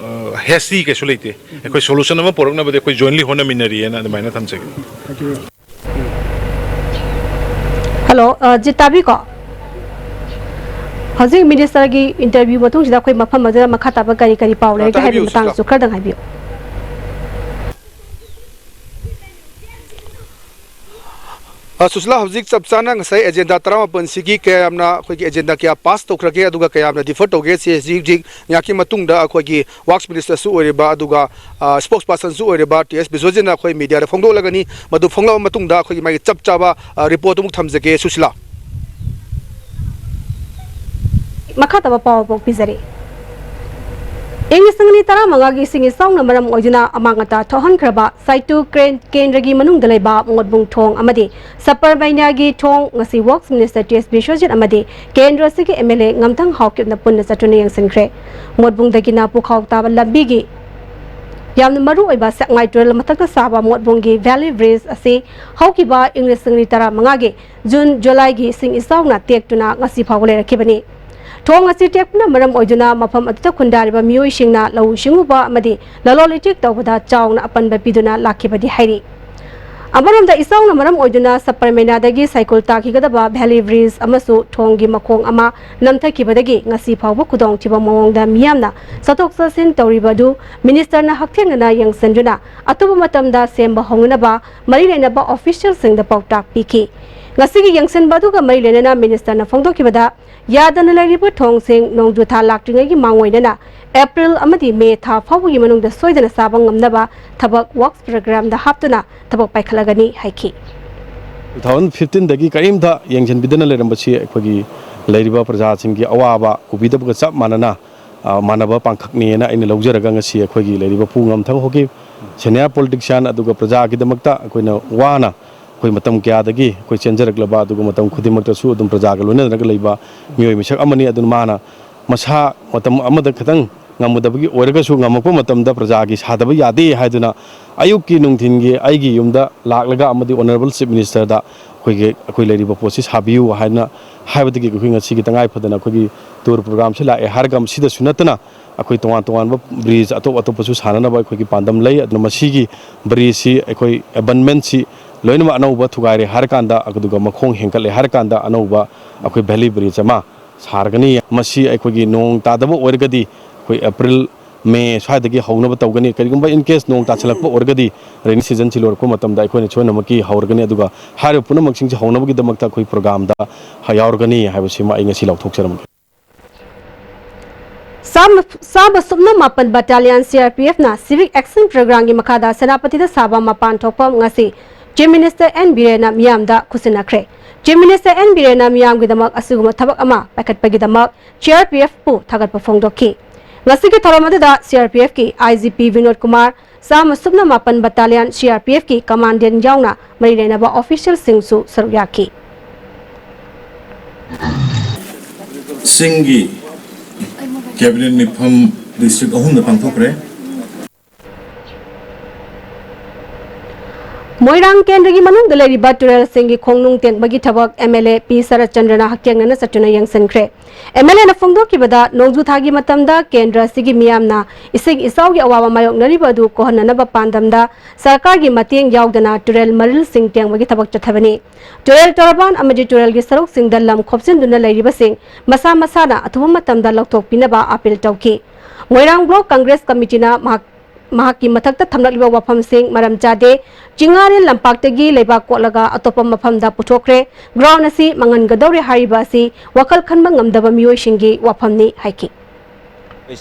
ꯑ, ꯍꯦꯁꯇꯤ ꯀꯩꯁꯨ ꯂꯩꯇꯦ꯫ ꯑꯩꯈꯣꯏ ꯁꯣꯂꯨꯁꯟ ꯑꯃ ꯄꯨꯔꯛꯅꯕꯗꯤ ꯑꯩꯈꯣꯏ ꯖꯣꯏꯟꯂꯤ ꯍꯣꯠꯅꯃꯤꯟꯅꯔꯤꯑꯅ ꯑꯗꯨꯃꯥꯏꯅ ꯊꯝꯖꯒꯦ꯫ ꯍꯜꯂꯣ, ꯑ, ꯖꯤꯠ ꯇꯥꯕꯤꯀꯣ? ꯍꯧꯖꯤꯛ ꯃꯤꯅꯤꯁꯇꯔꯒꯤ ꯏꯟꯇꯔꯚ꯭ꯌꯨ ꯃꯇꯨꯡꯁꯤꯗ ꯑꯩꯈꯣꯏ ꯃꯐꯝ ꯑꯗꯨꯗ ꯃꯈꯥ ꯇꯥꯕ ꯀꯔꯤ ꯀꯔꯤ ꯄꯥꯎ ꯑ, ꯂꯩꯔꯒꯦ ꯍꯥꯏꯕꯒꯤ ꯍꯥꯏꯕꯤꯌꯨ, ꯃꯇꯥꯡꯗꯁꯨ ꯁꯨꯖꯥ꯫ ꯈꯔꯗꯪ ꯍꯥꯏꯕꯤꯌꯨ꯫ ꯁꯨꯁꯤꯂꯥ, ꯍꯧꯖꯤꯛ ꯆꯞ ꯆꯥꯅ ꯉꯁꯥꯏ ꯑꯦꯖꯦꯟꯗꯥ ꯇꯔꯥꯃꯥꯄꯟꯁꯤꯒꯤ ꯀꯌꯥꯝꯅ ꯑꯩꯈꯣꯏꯒꯤ ꯑꯦꯖꯦꯟꯗꯥ ꯀꯌꯥ ꯄꯥꯁ ꯇꯧꯈ꯭ꯔꯒꯦ, ꯑꯗꯨꯒ ꯀꯌꯥꯝꯅ ꯗꯤꯐꯔ ꯇꯧꯒꯦ, ꯁꯤ ꯍꯧꯖꯤꯛ ꯍꯧꯖꯤꯛ ꯉꯥꯏꯍꯥꯛꯀꯤ ꯃꯇꯨꯡꯗ ꯑꯩꯈꯣꯏꯒꯤ ꯋꯥꯔꯛꯁ ꯃꯤꯅꯤꯁꯇꯔꯁꯨ ꯑꯣꯏꯔꯤꯕ, ꯑꯗꯨꯒ ꯁ꯭ꯄꯣꯛꯁ ꯄꯥꯔꯁꯟꯁꯨ ꯑꯣꯏꯔꯤꯕ ꯇꯤ ꯑꯦꯁ ꯕꯤꯁ꯭ꯋꯖꯤꯠꯅ ꯑꯩꯈꯣꯏ ꯃꯤꯗꯤꯌꯥꯗ ꯐꯣꯡꯗꯣꯛꯂꯒꯅꯤ꯫ ꯃꯗꯨ ꯐꯣꯡꯂꯛꯑꯕ ꯃꯇꯨꯡꯗ ꯑꯩꯈꯣꯏꯒꯤ ꯃꯥꯒꯤ ꯆꯞ ꯆꯥꯕ ꯔꯤꯄꯣꯔꯠ ꯑꯃꯨꯛ ꯊꯝꯖꯒꯦ꯫ ꯁꯨꯁꯤꯂꯥ꯫ ꯃꯈꯥ ꯇꯥꯕ ꯄꯥꯎ ꯄꯥꯎ ꯄꯤꯖꯔꯤ꯫ ꯏꯪ ꯂꯤꯁꯤꯡ ꯑꯅꯤ ꯇꯔꯥꯃꯉꯥꯒꯤ ꯏꯁꯤꯡ ꯏꯆꯥꯎꯅ ꯃꯔꯝ ꯑꯣꯏꯗꯨꯅ ꯑꯃꯥꯡ ꯑꯇꯥ ꯊꯣꯛꯍꯟꯈ꯭ꯔꯕ ꯁꯥꯏꯇꯨ ꯀ꯭ꯔꯦꯟ ꯀꯦꯟꯗ꯭ꯔꯒꯤ ꯃꯅꯨꯡꯗ ꯂꯩꯕ ꯃꯣꯠꯕꯨꯡ ꯊꯣꯡ ꯑꯃꯗꯤ ꯁꯄꯔꯃꯩꯅꯥꯒꯤ ꯊꯣꯡ ꯉꯁꯤ ꯋꯥꯔꯛꯁ ꯃꯤꯅꯤꯁꯇꯔ ꯇꯤ ꯑꯦꯁ ꯕꯤꯁ꯭ꯋꯖꯤꯠ ꯑꯃꯗꯤ ꯀꯦꯟꯗ꯭ꯔ ꯑꯁꯤꯒꯤ ꯑꯦꯝ ꯑꯦꯜ ꯑꯦ ꯉꯝꯊꯪ ꯍꯥꯎꯀꯤꯞꯅ ꯄꯨꯟꯅ ꯆꯠꯇꯨꯅ ꯌꯦꯡꯁꯤꯟꯈ꯭ꯔꯦ꯫ ꯃꯣꯠꯕꯨꯡꯗꯒꯤꯅ ꯄꯨꯈꯥꯎ ꯇꯥꯕ ꯂꯝꯕꯤꯒꯤ ꯌꯥꯝꯅ ꯃꯔꯨ ꯑꯣꯏꯕ ꯁꯦꯛꯃꯥꯏ ꯇꯨꯔꯦꯜ ꯃꯊꯛꯇ ꯁꯥꯕ ꯃꯣꯠꯕꯨꯡꯒꯤ ꯚꯦꯂꯤ ꯕ꯭ꯔꯤꯖ ꯑꯁꯤ ꯍꯧꯈꯤꯕ ꯏꯪ ꯂꯤꯁꯤꯡ ꯑꯅꯤ ꯇꯔꯥꯃꯉꯥꯒꯤ ꯖꯨꯟ, ꯖꯨꯂꯥꯏꯒꯤ ꯏꯁꯤꯡ ꯏꯆꯥꯎꯅ ꯇꯦꯛꯇꯨꯅ ꯉꯁꯤ ꯐꯥꯎꯕ ꯂꯩꯔꯛꯈꯤꯕꯅꯤ꯫ ꯊꯣꯡ ꯑꯁꯤ ꯇꯦꯛꯄꯅ ꯃꯔꯝ ꯑꯣꯏꯗꯨꯅ ꯃꯐꯝ ꯑꯗꯨꯗ ꯈꯨꯟꯗꯥꯔꯤꯕ ꯃꯤꯑꯣꯏꯁꯤꯡꯅ ꯂꯧꯎ ꯁꯤꯡꯎꯕ ꯑꯃꯗꯤ ꯂꯂꯣꯟ ꯏꯇꯤꯛ ꯇꯧꯕꯗ ꯆꯥꯎꯅ ꯑꯄꯟꯕ ꯄꯤꯗꯨꯅ ꯂꯥꯛꯈꯤꯕꯗꯤ ꯍꯥꯏꯔꯤ꯫ ꯑꯃꯔꯣꯝꯗ ꯏꯆꯥꯎꯅ ꯃꯔꯝ ꯑꯣꯏꯗꯨꯅ ꯁꯄꯔꯃꯩꯅꯥꯗꯒꯤ ꯁꯥꯏꯀꯨꯜ ꯇꯥꯈꯤꯒꯗꯕ ꯚꯦꯂꯤ ꯕ꯭ꯔꯤꯖ ꯑꯃꯁꯨ ꯊꯣꯡꯒꯤ ꯃꯈꯣꯡ ꯑꯃ ꯅꯝꯊꯈꯤꯕꯗꯒꯤ ꯉꯁꯤ ꯐꯥꯎꯕ ꯈꯨꯗꯣꯡꯊꯤꯕ ꯃꯑꯣꯡꯗ ꯃꯤꯌꯥꯝꯅ ꯆꯠꯊꯣꯛ ꯆꯠꯁꯤꯟ ꯇꯧꯔꯤꯕ ꯑꯗꯨ ꯃꯤꯅꯤꯁꯇꯔꯅ ꯍꯛꯊꯦꯡꯅꯅ ꯌꯦꯡꯁꯤꯟꯗꯨꯅ ꯑꯊꯨꯕ ꯃꯇꯝꯗ ꯁꯦꯝꯕ ꯍꯧꯅꯅꯕ ꯃꯔꯤ ꯂꯩꯅꯕ ꯑꯣꯐꯤꯁꯤꯌꯦꯜꯁꯤꯡꯗ ꯄꯥꯎꯇꯥꯛ ꯄꯤꯈꯤ꯫ ꯉꯁꯤꯒꯤ ꯌꯦꯡꯁꯤꯟꯕ ꯑꯗꯨꯒ ꯃꯔꯤ ꯂꯩꯅꯅ ꯃꯤꯅꯤꯁꯇꯔꯅ ꯐꯣꯡꯗꯣꯛꯈꯤꯕꯗ, ꯌꯥꯗꯅ ꯂꯩꯔꯤꯕ ꯊꯣꯡꯁꯤꯡ ꯅꯣꯡꯖꯨ ꯊꯥ ꯂꯥꯛꯇ꯭ꯔꯤꯉꯩꯒꯤ ꯃꯥꯡꯑꯣꯏꯅꯅ ꯑꯦꯄ꯭ꯔꯤꯜ ꯑꯃꯗꯤ ꯃꯦ ꯊꯥ ꯐꯥꯎꯕꯒꯤ ꯃꯅꯨꯡꯗ ꯁꯣꯏꯗꯅ ꯁꯥꯕ ꯉꯝꯅꯕ ꯊꯕꯛ ꯋꯥꯔꯛꯁ ꯄ꯭ꯔꯣꯒ꯭ꯔꯥꯝꯗ ꯍꯥꯞꯇꯨꯅ ꯊꯕꯛ ꯄꯥꯏꯈꯠꯂꯒꯅꯤ ꯍꯥꯏꯈꯤ꯫ Two thousand fifteenꯗꯒꯤ ꯀꯔꯤꯝꯇ ꯌꯦꯡꯁꯤꯟꯕꯤꯗꯅ ꯂꯩꯔꯝꯕꯁꯤ ꯑꯩꯈꯣꯏꯒꯤ ꯂꯩꯔꯤꯕ ꯄ꯭ꯔꯖꯥꯁꯤꯡꯒꯤ ꯑꯋꯥꯕ ꯎꯕꯤꯗꯕꯒ ꯆꯞ ꯃꯥꯟꯅꯅ, ꯑ, ꯃꯥꯟꯅꯕ ꯄꯥꯡꯈꯛꯅꯦꯅ ꯑꯩꯅ ꯂꯧꯖꯔꯒ ꯉꯁꯤ ꯑꯩꯈꯣꯏꯒꯤ ꯂꯩꯔꯤꯕ ꯄꯨ ꯉꯝꯊꯪ ꯍꯣꯀꯤꯞ, ꯁꯦꯅꯤꯌꯔ ꯄꯣꯂꯤꯇꯤꯁꯤꯌꯥꯟ, ꯑꯗꯨꯒ ꯄ꯭ꯔꯖꯥꯒꯤꯗꯃꯛꯇ ꯑꯩꯈꯣꯏꯅ ꯋꯥꯅ ꯑꯩꯈꯣꯏ ꯃꯇꯝ ꯀꯌꯥꯗꯒꯤ ꯑꯩꯈꯣꯏ ꯆꯦꯟꯖꯔꯛꯂꯕ, ꯑꯗꯨꯒ ꯃꯇꯝ ꯈꯨꯗꯤꯡꯃꯛꯇꯁꯨ ꯑꯗꯨꯝ ꯄ꯭ꯔꯖꯥꯒ ꯂꯣꯏꯅꯗꯅꯒ ꯂꯩꯕ ꯃꯤꯑꯣꯏ ꯃꯤꯁꯛ ꯑꯃꯅꯤ꯫ ꯑꯗꯨꯅ ꯃꯥꯅ ꯃꯁꯥ ꯃꯇꯝ ꯑꯃꯗ ꯈꯤꯇꯪ ꯉꯝꯃꯨꯗꯕꯒꯤ ꯑꯣꯏꯔꯒꯁꯨ, ꯉꯝꯃꯛꯄ ꯃꯇꯝꯗ ꯄ꯭ꯔꯖꯥꯒꯤ ꯁꯥꯗꯕ ꯌꯥꯗꯦ ꯍꯥꯏꯗꯨꯅ ꯑꯌꯨꯛꯀꯤ ꯅꯨꯡꯊꯤꯟꯒꯤ ꯑꯩꯒꯤ ꯌꯨꯝꯗ ꯂꯥꯛꯂꯒ ꯑꯃꯗꯤ ꯑꯣꯅꯔꯦꯕꯜ ꯆꯤꯐ ꯃꯤꯅꯤꯁꯇꯔꯗ ꯑꯩꯈꯣꯏꯒꯤ, ꯑꯩꯈꯣꯏ ꯂꯩꯔꯤꯕ ꯄꯣꯠꯁꯤ ꯁꯥꯕꯤꯌꯨ ꯍꯥꯏꯅ ꯍꯥꯏꯕꯗꯒꯤ ꯑꯩꯈꯣꯏ ꯉꯁꯤꯒꯤ ꯇꯉꯥꯏ ꯐꯗꯅ ꯑꯩꯈꯣꯏꯒꯤ ꯇꯨꯔ ꯄ꯭ꯔꯣꯒ꯭ꯔꯥꯝꯁꯤ ꯂꯥꯛꯑꯦ꯫ ꯍꯥꯏꯔꯒ ꯃꯁꯤꯗꯁꯨ ꯅꯠꯇꯅ ꯑꯩꯈꯣꯏ ꯇꯣꯉꯥꯟ ꯇꯣꯉꯥꯟꯕ ꯕ꯭ꯔꯤꯖ ꯑꯇꯣꯞ ꯑꯇꯣꯞꯄꯁꯨ ꯁꯥꯅꯅꯕ ꯑꯩꯈꯣꯏꯒꯤ ꯄꯥꯟꯗꯝ ꯂꯩ꯫ ꯑꯗꯨꯅ ꯃꯁꯤꯒꯤ ꯕ꯭ꯔꯤꯖꯁꯤ ꯑꯩꯈꯣꯏ ꯑꯦꯕꯟꯃꯦꯟꯁꯤ ꯂꯣꯏꯅꯃꯛ ꯑꯅꯧꯕ ꯊꯨꯒꯥꯏꯔꯦ ꯍꯥꯏꯔꯀꯥꯟꯗ, ꯑꯗꯨꯒ ꯃꯈꯣꯡ ꯍꯦꯟꯒꯠꯂꯦ ꯍꯥꯏꯔꯀꯥꯟꯗ ꯑꯅꯧꯕ ꯑꯩꯈꯣꯏ ꯚꯦꯂꯤ ꯕ꯭ꯔꯤꯖ ꯑꯃ ꯁꯥꯔꯒꯅꯤ꯫ ꯃꯁꯤ ꯑꯩꯈꯣꯏꯒꯤ ꯅꯣꯡ ꯇꯥꯗꯕ ꯑꯣꯏꯔꯒꯗꯤ ꯑꯩꯈꯣꯏ ꯑꯦꯄ꯭ꯔꯤꯜ ꯃꯦ ꯁ꯭ꯋꯥꯏꯗꯒꯤ ꯍꯧꯅꯕ ꯇꯧꯒꯅꯤ꯫ ꯀꯔꯤꯒꯨꯝꯕ in case ꯅꯣꯡ ꯇꯥꯁꯤꯜꯂꯛꯄ ꯑꯣꯏꯔꯒꯗꯤ rainy season ꯁꯤ ꯂꯣꯏꯔꯛꯄ ꯃꯇꯝꯗ ꯑꯩꯈꯣꯏꯅ ꯁꯣꯏꯅꯃꯛꯀꯤ ꯍꯧꯔꯒꯅꯤ, ꯑꯗꯨꯒ ꯍꯥꯏꯔꯤꯕ ꯄꯨꯝꯅꯃꯛꯁꯤꯡꯁꯦ ꯍꯧꯅꯕꯒꯤꯗꯃꯛꯇ ꯑꯩꯈꯣꯏ program ꯗ ꯌꯥꯎꯔꯒꯅꯤ ꯍꯥꯏꯕꯁꯤꯃ ꯑꯩ ꯉꯁꯤ ꯂꯥꯎꯊꯣꯛꯆꯔꯝꯒꯦ꯫ ꯆꯥꯝꯃ ꯆꯥꯝꯃ ꯁꯨꯞꯅ ꯃꯥꯄꯟ Battalion C R P F ꯅ Civic Action Program ꯒꯤ ꯃꯈꯥꯗ ꯁꯦꯅꯥꯄꯇꯤꯗ ꯁꯥꯕ ꯃꯄꯥꯟ ꯊꯣꯛꯐꯝ ꯉꯁꯤ Chief Minister N ꯕꯤꯔꯦꯟꯅ ꯃꯤꯌꯥꯝꯗ ꯈꯨꯠꯁꯤꯟꯅꯈ꯭ꯔꯦ꯫ Chief Minister N ꯕꯤꯔꯦꯟꯅ ꯃꯤꯌꯥꯝꯒꯤꯗꯃꯛ ꯑꯁꯤꯒꯨꯝꯕ ꯊꯕꯛ ꯑꯃ ꯄꯥꯏꯈꯠꯄꯒꯤꯗꯃꯛ C R P F ꯄꯨ ꯊꯥꯒꯠꯄ ꯐꯣꯡꯗꯣꯛꯈꯤ꯫ ꯉꯁꯤꯒꯤ ꯊꯧꯔꯝ ꯑꯗꯨꯗ C R P F ꯀꯤ I G P Vinod Kumar, ꯆꯥꯝꯃ ꯁꯨꯞꯅ ꯃꯥꯄꯟ Battalion C R P F ꯀꯤ Commandant ꯌꯥꯎꯅ ꯃꯔꯤ ꯂꯩꯅꯕ official ꯁꯤꯡꯁꯨ ꯁꯔꯨꯛ ꯌꯥꯈꯤ꯫ ꯁꯤꯡꯒꯤ Cabinet ꯃꯤꯐꯝ district ꯑꯍꯨꯝꯗ ꯄꯥꯡꯊꯣꯛꯈ꯭ꯔꯦ꯫ ꯃꯣꯏꯔꯥꯡ ꯀꯦꯟꯗ꯭ꯔꯒꯤ ꯃꯅꯨꯡꯗ ꯂꯩꯔꯤꯕ ꯇꯨꯔꯦꯜꯁꯤꯡꯒꯤ ꯈꯣꯡꯅꯨꯡ ꯇꯦꯡꯕꯒꯤ ꯊꯕꯛ M L A ꯄꯤ ꯁꯔꯠꯆꯟꯗ꯭ꯔꯅ ꯍꯛꯊꯦꯡꯅꯅ ꯆꯠꯇꯨꯅ ꯌꯦꯡꯁꯤꯟꯈ꯭ꯔꯦ꯫ M L A ꯅ ꯐꯣꯡꯗꯣꯛꯈꯤꯕꯗ, ꯅꯣꯡꯖꯨ ꯊꯥꯒꯤ ꯃꯇꯝꯗ ꯀꯦꯟꯗ꯭ꯔ ꯑꯁꯤꯒꯤ ꯃꯤꯌꯥꯝꯅ ꯏꯁꯤꯡ ꯏꯆꯥꯎꯒꯤ ꯑꯋꯥꯕ ꯃꯥꯌꯣꯛꯅꯔꯤꯕ ꯑꯗꯨ ꯀꯣꯛꯍꯟꯅꯅꯕ ꯄꯥꯟꯗꯝꯗ ꯁꯔꯀꯥꯔꯒꯤ ꯃꯇꯦꯡ ꯌꯥꯎꯗꯅ ꯇꯨꯔꯦꯜ ꯃꯔꯤꯜꯁꯤꯡ ꯇꯦꯡꯕꯒꯤ ꯊꯕꯛ ꯆꯠꯊꯕꯅꯤ꯫ ꯇꯨꯔꯦꯜ ꯇꯣꯔꯕꯥꯟ ꯑꯃꯗꯤ ꯇꯨꯔꯦꯜꯒꯤ ꯁꯔꯨꯛꯁꯤꯡꯗ ꯂꯝ ꯈꯣꯞꯆꯤꯟꯗꯨꯅ ꯂꯩꯔꯤꯕꯁꯤꯡ ꯃꯁꯥ ꯃꯁꯥꯅ ꯑꯊꯨꯕ ꯃꯇꯝꯗ ꯂꯧꯊꯣꯛꯄꯤꯅꯕ ꯑꯥꯄꯤꯜ ꯇꯧꯈꯤ꯫ ꯃꯣꯏꯔꯥꯡ Block Congress Committee ꯅ ꯃꯍꯥꯛ ꯃꯍꯥꯛꯀꯤ ꯃꯊꯛꯇ ꯊꯝꯂꯛꯂꯤꯕ ꯋꯥꯐꯝꯁꯤꯡ ꯃꯔꯝ ꯆꯥꯗꯦ, ꯆꯤꯡꯉꯥꯔꯦꯜ ꯂꯝꯄꯥꯛꯇꯒꯤ ꯂꯩꯕꯥꯛ ꯀꯣꯠꯂꯒ ꯑꯇꯣꯞꯄ ꯃꯐꯝꯗ ꯄꯨꯊꯣꯛꯈ꯭ꯔꯦ, ground ꯑꯁꯤ ꯃꯥꯡꯍꯟꯒꯗꯧꯔꯦ ꯍꯥꯏꯔꯤꯕ ꯑꯁꯤ ꯋꯥꯈꯜ ꯈꯟꯕ ꯉꯝꯗꯕ ꯃꯤꯑꯣꯏꯁꯤꯡꯒꯤ ꯋꯥꯐꯝꯅꯤ ꯍꯥꯏꯈꯤ꯫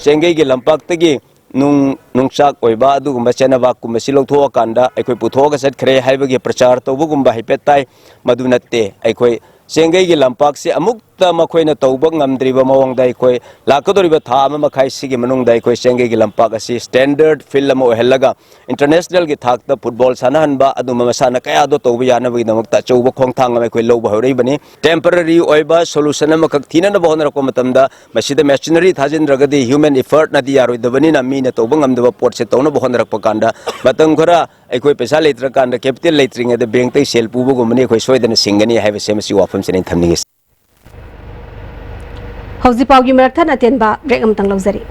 ꯆꯦꯡꯒꯩꯒꯤ ꯂꯝꯄꯥꯛꯇꯒꯤ ꯅꯨꯡ ꯅꯨꯡꯆꯥꯛ ꯑꯣꯏꯕ ꯑꯗꯨꯒꯨꯝꯕ ꯆꯦꯅꯕꯥꯛꯀꯨꯝꯕꯁꯤ ꯂꯧꯊꯣꯛꯑꯀꯥꯟꯗ ꯑꯩꯈꯣꯏ ꯄꯨꯊꯣꯛꯑꯒ ꯆꯠꯈ꯭ꯔꯦ ꯍꯥꯏꯕꯒꯤ ꯄ꯭ꯔꯆꯥꯔ ꯇꯧꯕꯒꯨꯝꯕ ꯍꯥꯏꯐꯦꯠ ꯇꯥꯏ꯫ ꯃꯗꯨ ꯅꯠꯇꯦ, ꯑꯩꯈꯣꯏ ꯆꯦꯡꯒꯩꯒꯤ ꯂꯝꯄꯥꯛꯁꯤ ꯑꯃꯨꯛꯇ ꯃꯈꯣꯏꯅ ꯇꯧꯕ ꯉꯝꯗ꯭ꯔꯤꯕ ꯃꯑꯣꯡꯗ ꯑꯩꯈꯣꯏ ꯂꯥꯛꯀꯗꯧꯔꯤꯕ ꯊꯥ ꯑꯃ ꯃꯈꯥꯏꯁꯤꯒꯤ ꯃꯅꯨꯡꯗ ꯑꯩꯈꯣꯏ ꯆꯦꯡꯒꯩꯒꯤ ꯂꯝꯄꯥꯛ ꯑꯁꯤ standard field ꯑꯃ ꯑꯣꯏꯍꯜꯂꯒ international ꯒꯤ ꯊꯥꯛꯇ football ꯁꯥꯟꯅꯍꯟꯕ ꯑꯗꯨꯒꯨꯝꯕ ꯃꯁꯥꯟꯅ ꯀꯌꯥꯗꯣ ꯇꯧꯕ ꯌꯥꯅꯕꯒꯤꯗꯃꯛꯇ ꯑꯆꯧꯕ ꯈꯣꯡꯊꯥꯡ ꯑꯃ ꯑꯩꯈꯣꯏ ꯂꯧꯕ ꯍꯧꯔꯛꯏꯕꯅꯤ꯫ Temporary ꯑꯣꯏꯕ solution ꯑꯃꯈꯛ ꯊꯤꯅꯅꯕ ꯍꯣꯠꯅꯔꯛꯄ ꯃꯇꯝꯗ ꯃꯁꯤꯗ machinery ꯊꯥꯖꯤꯟꯗ꯭ꯔꯒꯗꯤ human effort ꯅꯗꯤ ꯌꯥꯔꯣꯏꯗꯕꯅꯤꯅ ꯃꯤꯅ ꯇꯧꯕ ꯉꯝꯗꯕ ꯄꯣꯠꯁꯦ ꯇꯧꯅꯕ ꯍꯣꯠꯅꯔꯛꯄ ꯀꯥꯟꯗ ꯃꯇꯝ ꯈꯔ ꯑꯩꯈꯣꯏ ꯄꯩꯁꯥ ꯂꯩꯇ꯭ꯔꯀꯥꯟꯗ capital ꯂꯩꯇ꯭ꯔꯤꯉꯩꯗ bank ꯇꯒꯤ ꯁꯦꯜ ꯄꯨꯕꯒꯨꯝꯕꯅꯤ, ꯑꯩꯈꯣꯏ ꯁꯣꯏꯗꯅ ꯁꯤꯡꯒꯅꯤ ꯍꯥꯏꯕꯁꯦ ꯃꯁꯤ ꯋꯥꯐꯝꯁꯤꯅ ꯑꯩꯅ ꯊꯝꯅꯤꯡꯉꯤ꯫ ꯍꯧꯖꯤꯛ ꯄꯥꯎꯒꯤ ꯃꯔꯛ ꯊꯠꯅ ꯑꯇꯦꯟꯕ break ꯑꯃꯇꯪ ꯂꯧꯖꯔꯤ꯫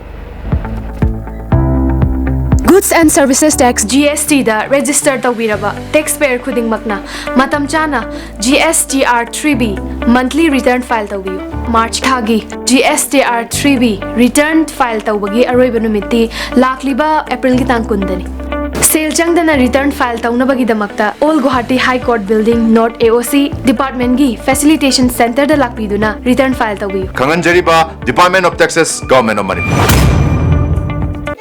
Good Goods and Services Tax, G S T the register ꯇꯧꯕꯤꯔꯕ taxpayer ꯈꯨꯗꯤꯡꯃꯛꯅ ꯃꯇꯝ ꯆꯥꯅ G S T R three B monthly return file ꯇꯧꯕꯤꯌꯨ꯫ March ꯊꯥꯒꯤ G S T R three B return file ꯇꯧꯕꯒꯤ ꯑꯔꯣꯏꯕ ꯅꯨꯃꯤꯠꯇꯤ ꯂꯥꯛꯂꯤꯕ April ꯒꯤ ꯇꯥꯡ ꯀꯨꯟꯗꯅꯤ꯫ ꯁꯦꯜ ꯆꯪꯗꯅ return file ꯇꯧꯅꯕꯒꯤꯗꯃꯛꯇ Old Guwahati High Court Building, North A O C department ꯒꯤ facilitation center ꯗ ꯂꯥꯛꯄꯤꯗꯨꯅ return file ꯇꯧꯕꯤꯌꯨ꯫ ꯈꯪꯍꯟꯖꯔꯤꯕ, Department of Taxes, Government of Manipur꯫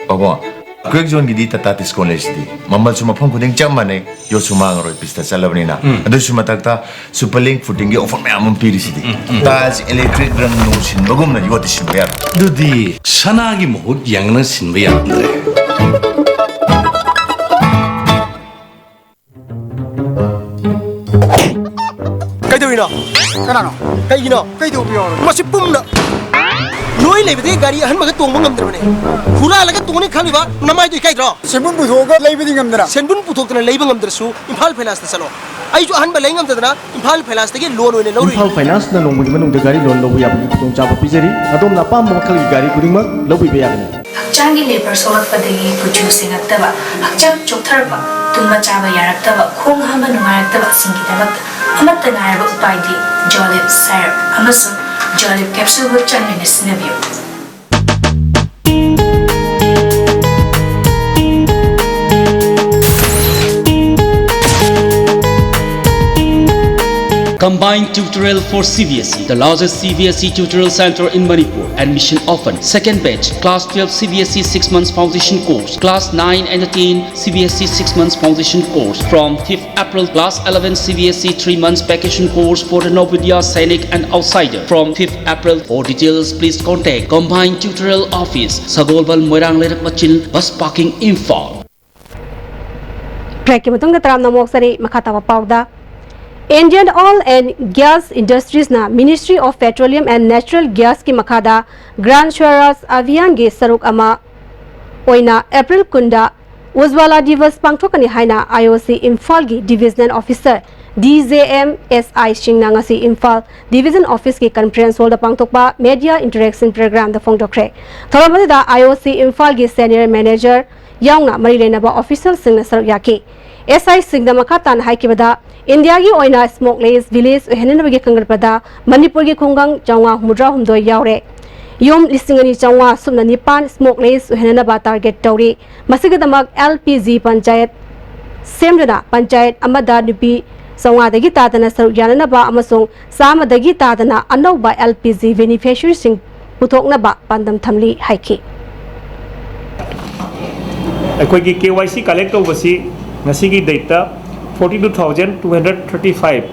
ꯄꯥꯕꯨꯡ, ꯑꯩꯈꯣꯏ ꯖꯣꯟꯒꯤꯗꯤ Tata Tiscon ꯂꯩꯁꯤꯗꯤ꯫ ꯃꯃꯜꯁꯨ ꯃꯐꯝ ꯈꯨꯗꯤꯡ ꯆꯞ ꯃꯥꯟꯅꯩ, ꯌꯣꯠꯁꯨ ꯃꯥꯡꯉꯔꯣꯏ, ꯄꯤꯁꯇ ꯆꯠꯂꯕꯅꯤꯅ꯫ ꯎꯝ꯫ ꯑꯗꯨꯁꯨ ꯃꯊꯛꯇ Superlink Footing ꯒꯤ offer ꯃꯌꯥꯝ ꯑꯃ ꯄꯤꯔꯤꯁꯤꯗꯤ꯫ ꯎꯝ, ꯎꯝ꯫ Tiles, electric ꯔꯪ ꯅꯨꯡ ꯁꯤꯟꯕꯒꯨꯝꯅ ꯌꯣꯠꯇꯤ ꯁꯤꯟꯕ ꯌꯥꯔꯣꯏ꯫ ꯑꯗꯨꯗꯤ ꯁꯅꯥꯒꯤ ꯃꯍꯨꯠ ꯌꯦꯡꯅ ꯁꯤꯟꯕ ꯌꯥꯔꯝꯗ꯭ꯔꯦ꯫ ꯀꯩꯗꯧꯔꯤꯅꯣ? ꯀꯅꯥꯅꯣ? ꯀꯩꯒꯤꯅꯣ? ꯀꯩꯗꯧꯕ ꯌꯥꯎꯔꯒꯦ? ꯃꯁꯤ ꯄꯨꯝꯅ ꯅꯣꯏ ꯂꯩꯕꯗꯒꯤ ꯒꯥꯔꯤ ꯑꯍꯟꯕꯒ ꯇꯣꯡꯕ ꯉꯝꯗ꯭ꯔꯕꯅꯦ꯫ ꯍꯨꯔꯥꯜꯂꯒ ꯇꯣꯡꯅꯤ ꯈꯜꯂꯤꯕ ꯅꯃꯥꯏꯗꯣ ꯏꯀꯥꯏꯗ꯭ꯔꯣ? ꯁꯦꯟꯕꯨꯟ ꯄꯨꯊꯣꯛꯑꯒ ꯂꯩꯕꯗꯤ ꯉꯝꯗꯅ꯫ ꯁꯦꯟꯕꯨꯟ ꯄꯨꯊꯣꯛꯇꯅ ꯂꯩꯕ ꯉꯝꯗ꯭ꯔꯁꯨ ꯏꯝꯐꯥꯜ ꯐꯥꯏꯅꯥꯟꯁꯇ ꯆꯠꯂꯣ꯫ ꯑꯩꯁꯨ ꯑꯍꯟꯕ ꯂꯩ ꯉꯝꯗꯗꯅ ꯏꯝꯐꯥꯜ ꯐꯥꯏꯅꯥꯟꯁꯇꯒꯤ ꯂꯣꯟ ꯑꯣꯏꯅ ꯂꯧꯔꯨꯏ꯫ ꯏꯝꯐꯥꯜ ꯐꯥꯏꯅꯥꯟꯁꯅ ꯅꯣꯡꯃꯒꯤ ꯃꯅꯨꯡꯗ ꯒꯥꯔꯤ ꯂꯣꯟ ꯂꯧꯕ ꯌꯥꯕꯒꯤ ꯈꯨꯗꯣꯡꯆꯥꯕ ꯄꯤꯖꯔꯤ꯫ ꯑꯗꯣꯝꯅ ꯑꯄꯥꯝꯕ ꯃꯈꯜꯒꯤ ꯒꯥꯔꯤ ꯈꯨꯗꯤꯡꯃꯛ ꯂꯧꯕꯤꯕ ꯌꯥꯒꯅꯤ꯫ ꯍꯛꯆꯥꯡꯒꯤ ꯂꯦꯕꯔ ꯁꯣꯛꯂꯛꯄꯗꯒꯤ ꯀꯨꯆꯨ ꯁꯦꯡꯉꯛꯇꯕ, ꯍꯛꯆꯥꯡ ꯆꯣꯛꯊꯔꯛꯄ, ꯇꯨꯝꯕ ꯆꯥꯕ ꯌꯥꯔꯛꯇꯕ, ꯈꯣꯡ ꯍꯥꯝꯕ ꯅꯨꯡꯉꯥꯏꯔꯛꯇꯕ ꯑꯁꯤꯒꯤꯗꯃꯛ ꯑꯃꯠꯇ ꯉꯥꯏꯔꯕ ꯎꯄꯥꯏꯗꯤ ꯖꯣꯂꯤꯞ ꯁꯥꯏꯔꯞ ꯑꯃꯁꯨꯡ ꯖꯣꯂꯤꯞ ꯀꯦꯞꯁꯨꯜꯕꯨ ꯆꯥꯡ ꯅꯥꯏꯅ ꯁꯤꯖꯤꯟꯅꯕꯤꯌꯨ꯫ Combined tutorial for C B S E, the largest C B S E tutorial center in Manipur. Admission open. Second batch, class twelve C B S E six months foundation course, class nine and ten C B S E six months foundation course from fifth April, class eleven C B S E three months vacation course for the Navodaya Sainik and outsider from fifth April. For details, please contact Combined Tutorial Office, Sagolbal, Moirang Leirak Machil, Bus Parking, Imphal. ꯕ꯭ꯔꯦꯛꯀꯤ ꯃꯇꯨꯡꯗ ꯇꯔꯥꯝꯅ ꯑꯃꯨꯛ ꯆꯔꯤ꯫ ꯃꯈꯥ ꯇꯥꯕ ꯄꯥꯎꯗ, Indian Oil and Gas Industries ꯅ Ministry of Petroleum and Natural Gas ꯀꯤ ꯃꯈꯥꯗ Gram Swaraj Abhiyan ꯒꯤ ꯁꯔꯨꯛ ꯑꯃ ꯑꯣꯏꯅ April ꯀꯨꯟꯗ Ujjwala Divas ꯄꯥꯡꯊꯣꯛꯀꯅꯤ ꯍꯥꯏꯅ I O C ꯏꯝꯐꯥꯜꯒꯤ Divisional Officer DJM SI ꯁꯤꯡꯅ ꯉꯁꯤ ꯏꯝꯐꯥꯜ Division Office ꯀꯤ Conference Hall ꯗ ꯄꯥꯡꯊꯣꯛꯄ Media Interaction Program ꯗ ꯐꯣꯡꯗꯣꯛꯈ꯭ꯔꯦ꯫ ꯊꯧꯔꯝ ꯑꯗꯨꯗ IOC ꯏꯝꯐꯥꯜꯒꯤ Senior Manager ꯌꯥꯎꯅ ꯃꯔꯤ ꯂꯩꯅꯕ official ꯁꯤꯡꯅ ꯁꯔꯨꯛ ꯌꯥꯈꯤ꯫ SI ꯁꯤꯡꯅ ꯃꯈꯥ ꯇꯥꯅ ꯍꯥꯏꯈꯤꯕꯗ, ꯏꯟꯗꯤꯌꯥꯒꯤ ꯑꯣꯏꯅ smokeless village ꯑꯣꯏꯍꯟꯅꯕꯒꯤ ꯈꯟꯒꯠꯄꯗ ꯃꯅꯤꯄꯨꯔꯒꯤ ꯈꯨꯡꯒꯪ ꯆꯥꯝꯃꯉꯥ ꯍꯨꯝꯐꯨꯇꯔꯥ ꯍꯨꯝꯗꯣꯏ ꯌꯥꯎꯔꯦ꯫ ꯌꯨꯝ ꯂꯤꯁꯤꯡ ꯑꯅꯤ ꯆꯥꯝꯃꯉꯥ ꯁꯨꯞꯅ ꯅꯤꯄꯥꯟ smokeless ꯑꯣꯏꯍꯟꯅꯕ target ꯇꯧꯔꯤ꯫ ꯃꯁꯤꯒꯤꯗꯃꯛ LPG ꯄꯟꯆꯥꯌꯠ ꯁꯦꯝꯗꯨꯅ ꯄꯟꯆꯥꯌꯠ ꯑꯃꯗ ꯅꯨꯄꯤ ꯆꯥꯝꯃꯉꯥꯗꯒꯤ ꯇꯥꯗꯅ ꯁꯔꯨꯛ ꯌꯥꯅꯅꯕ ꯑꯃꯁꯨꯡ ꯆꯥꯝꯃꯗꯒꯤ ꯇꯥꯗꯅ ꯑꯅꯧꯕ LPG beneficiary ꯁꯤꯡ ꯄꯨꯊꯣꯛꯅꯕ ꯄꯥꯟꯗꯝ ꯊꯝꯂꯤ ꯍꯥꯏꯈꯤ꯫ ꯑꯩꯈꯣꯏꯒꯤ KYC collect ꯇꯧꯕꯁꯤ ꯉꯁꯤꯒꯤ date ꯇ forty two thousand two hundred thirty five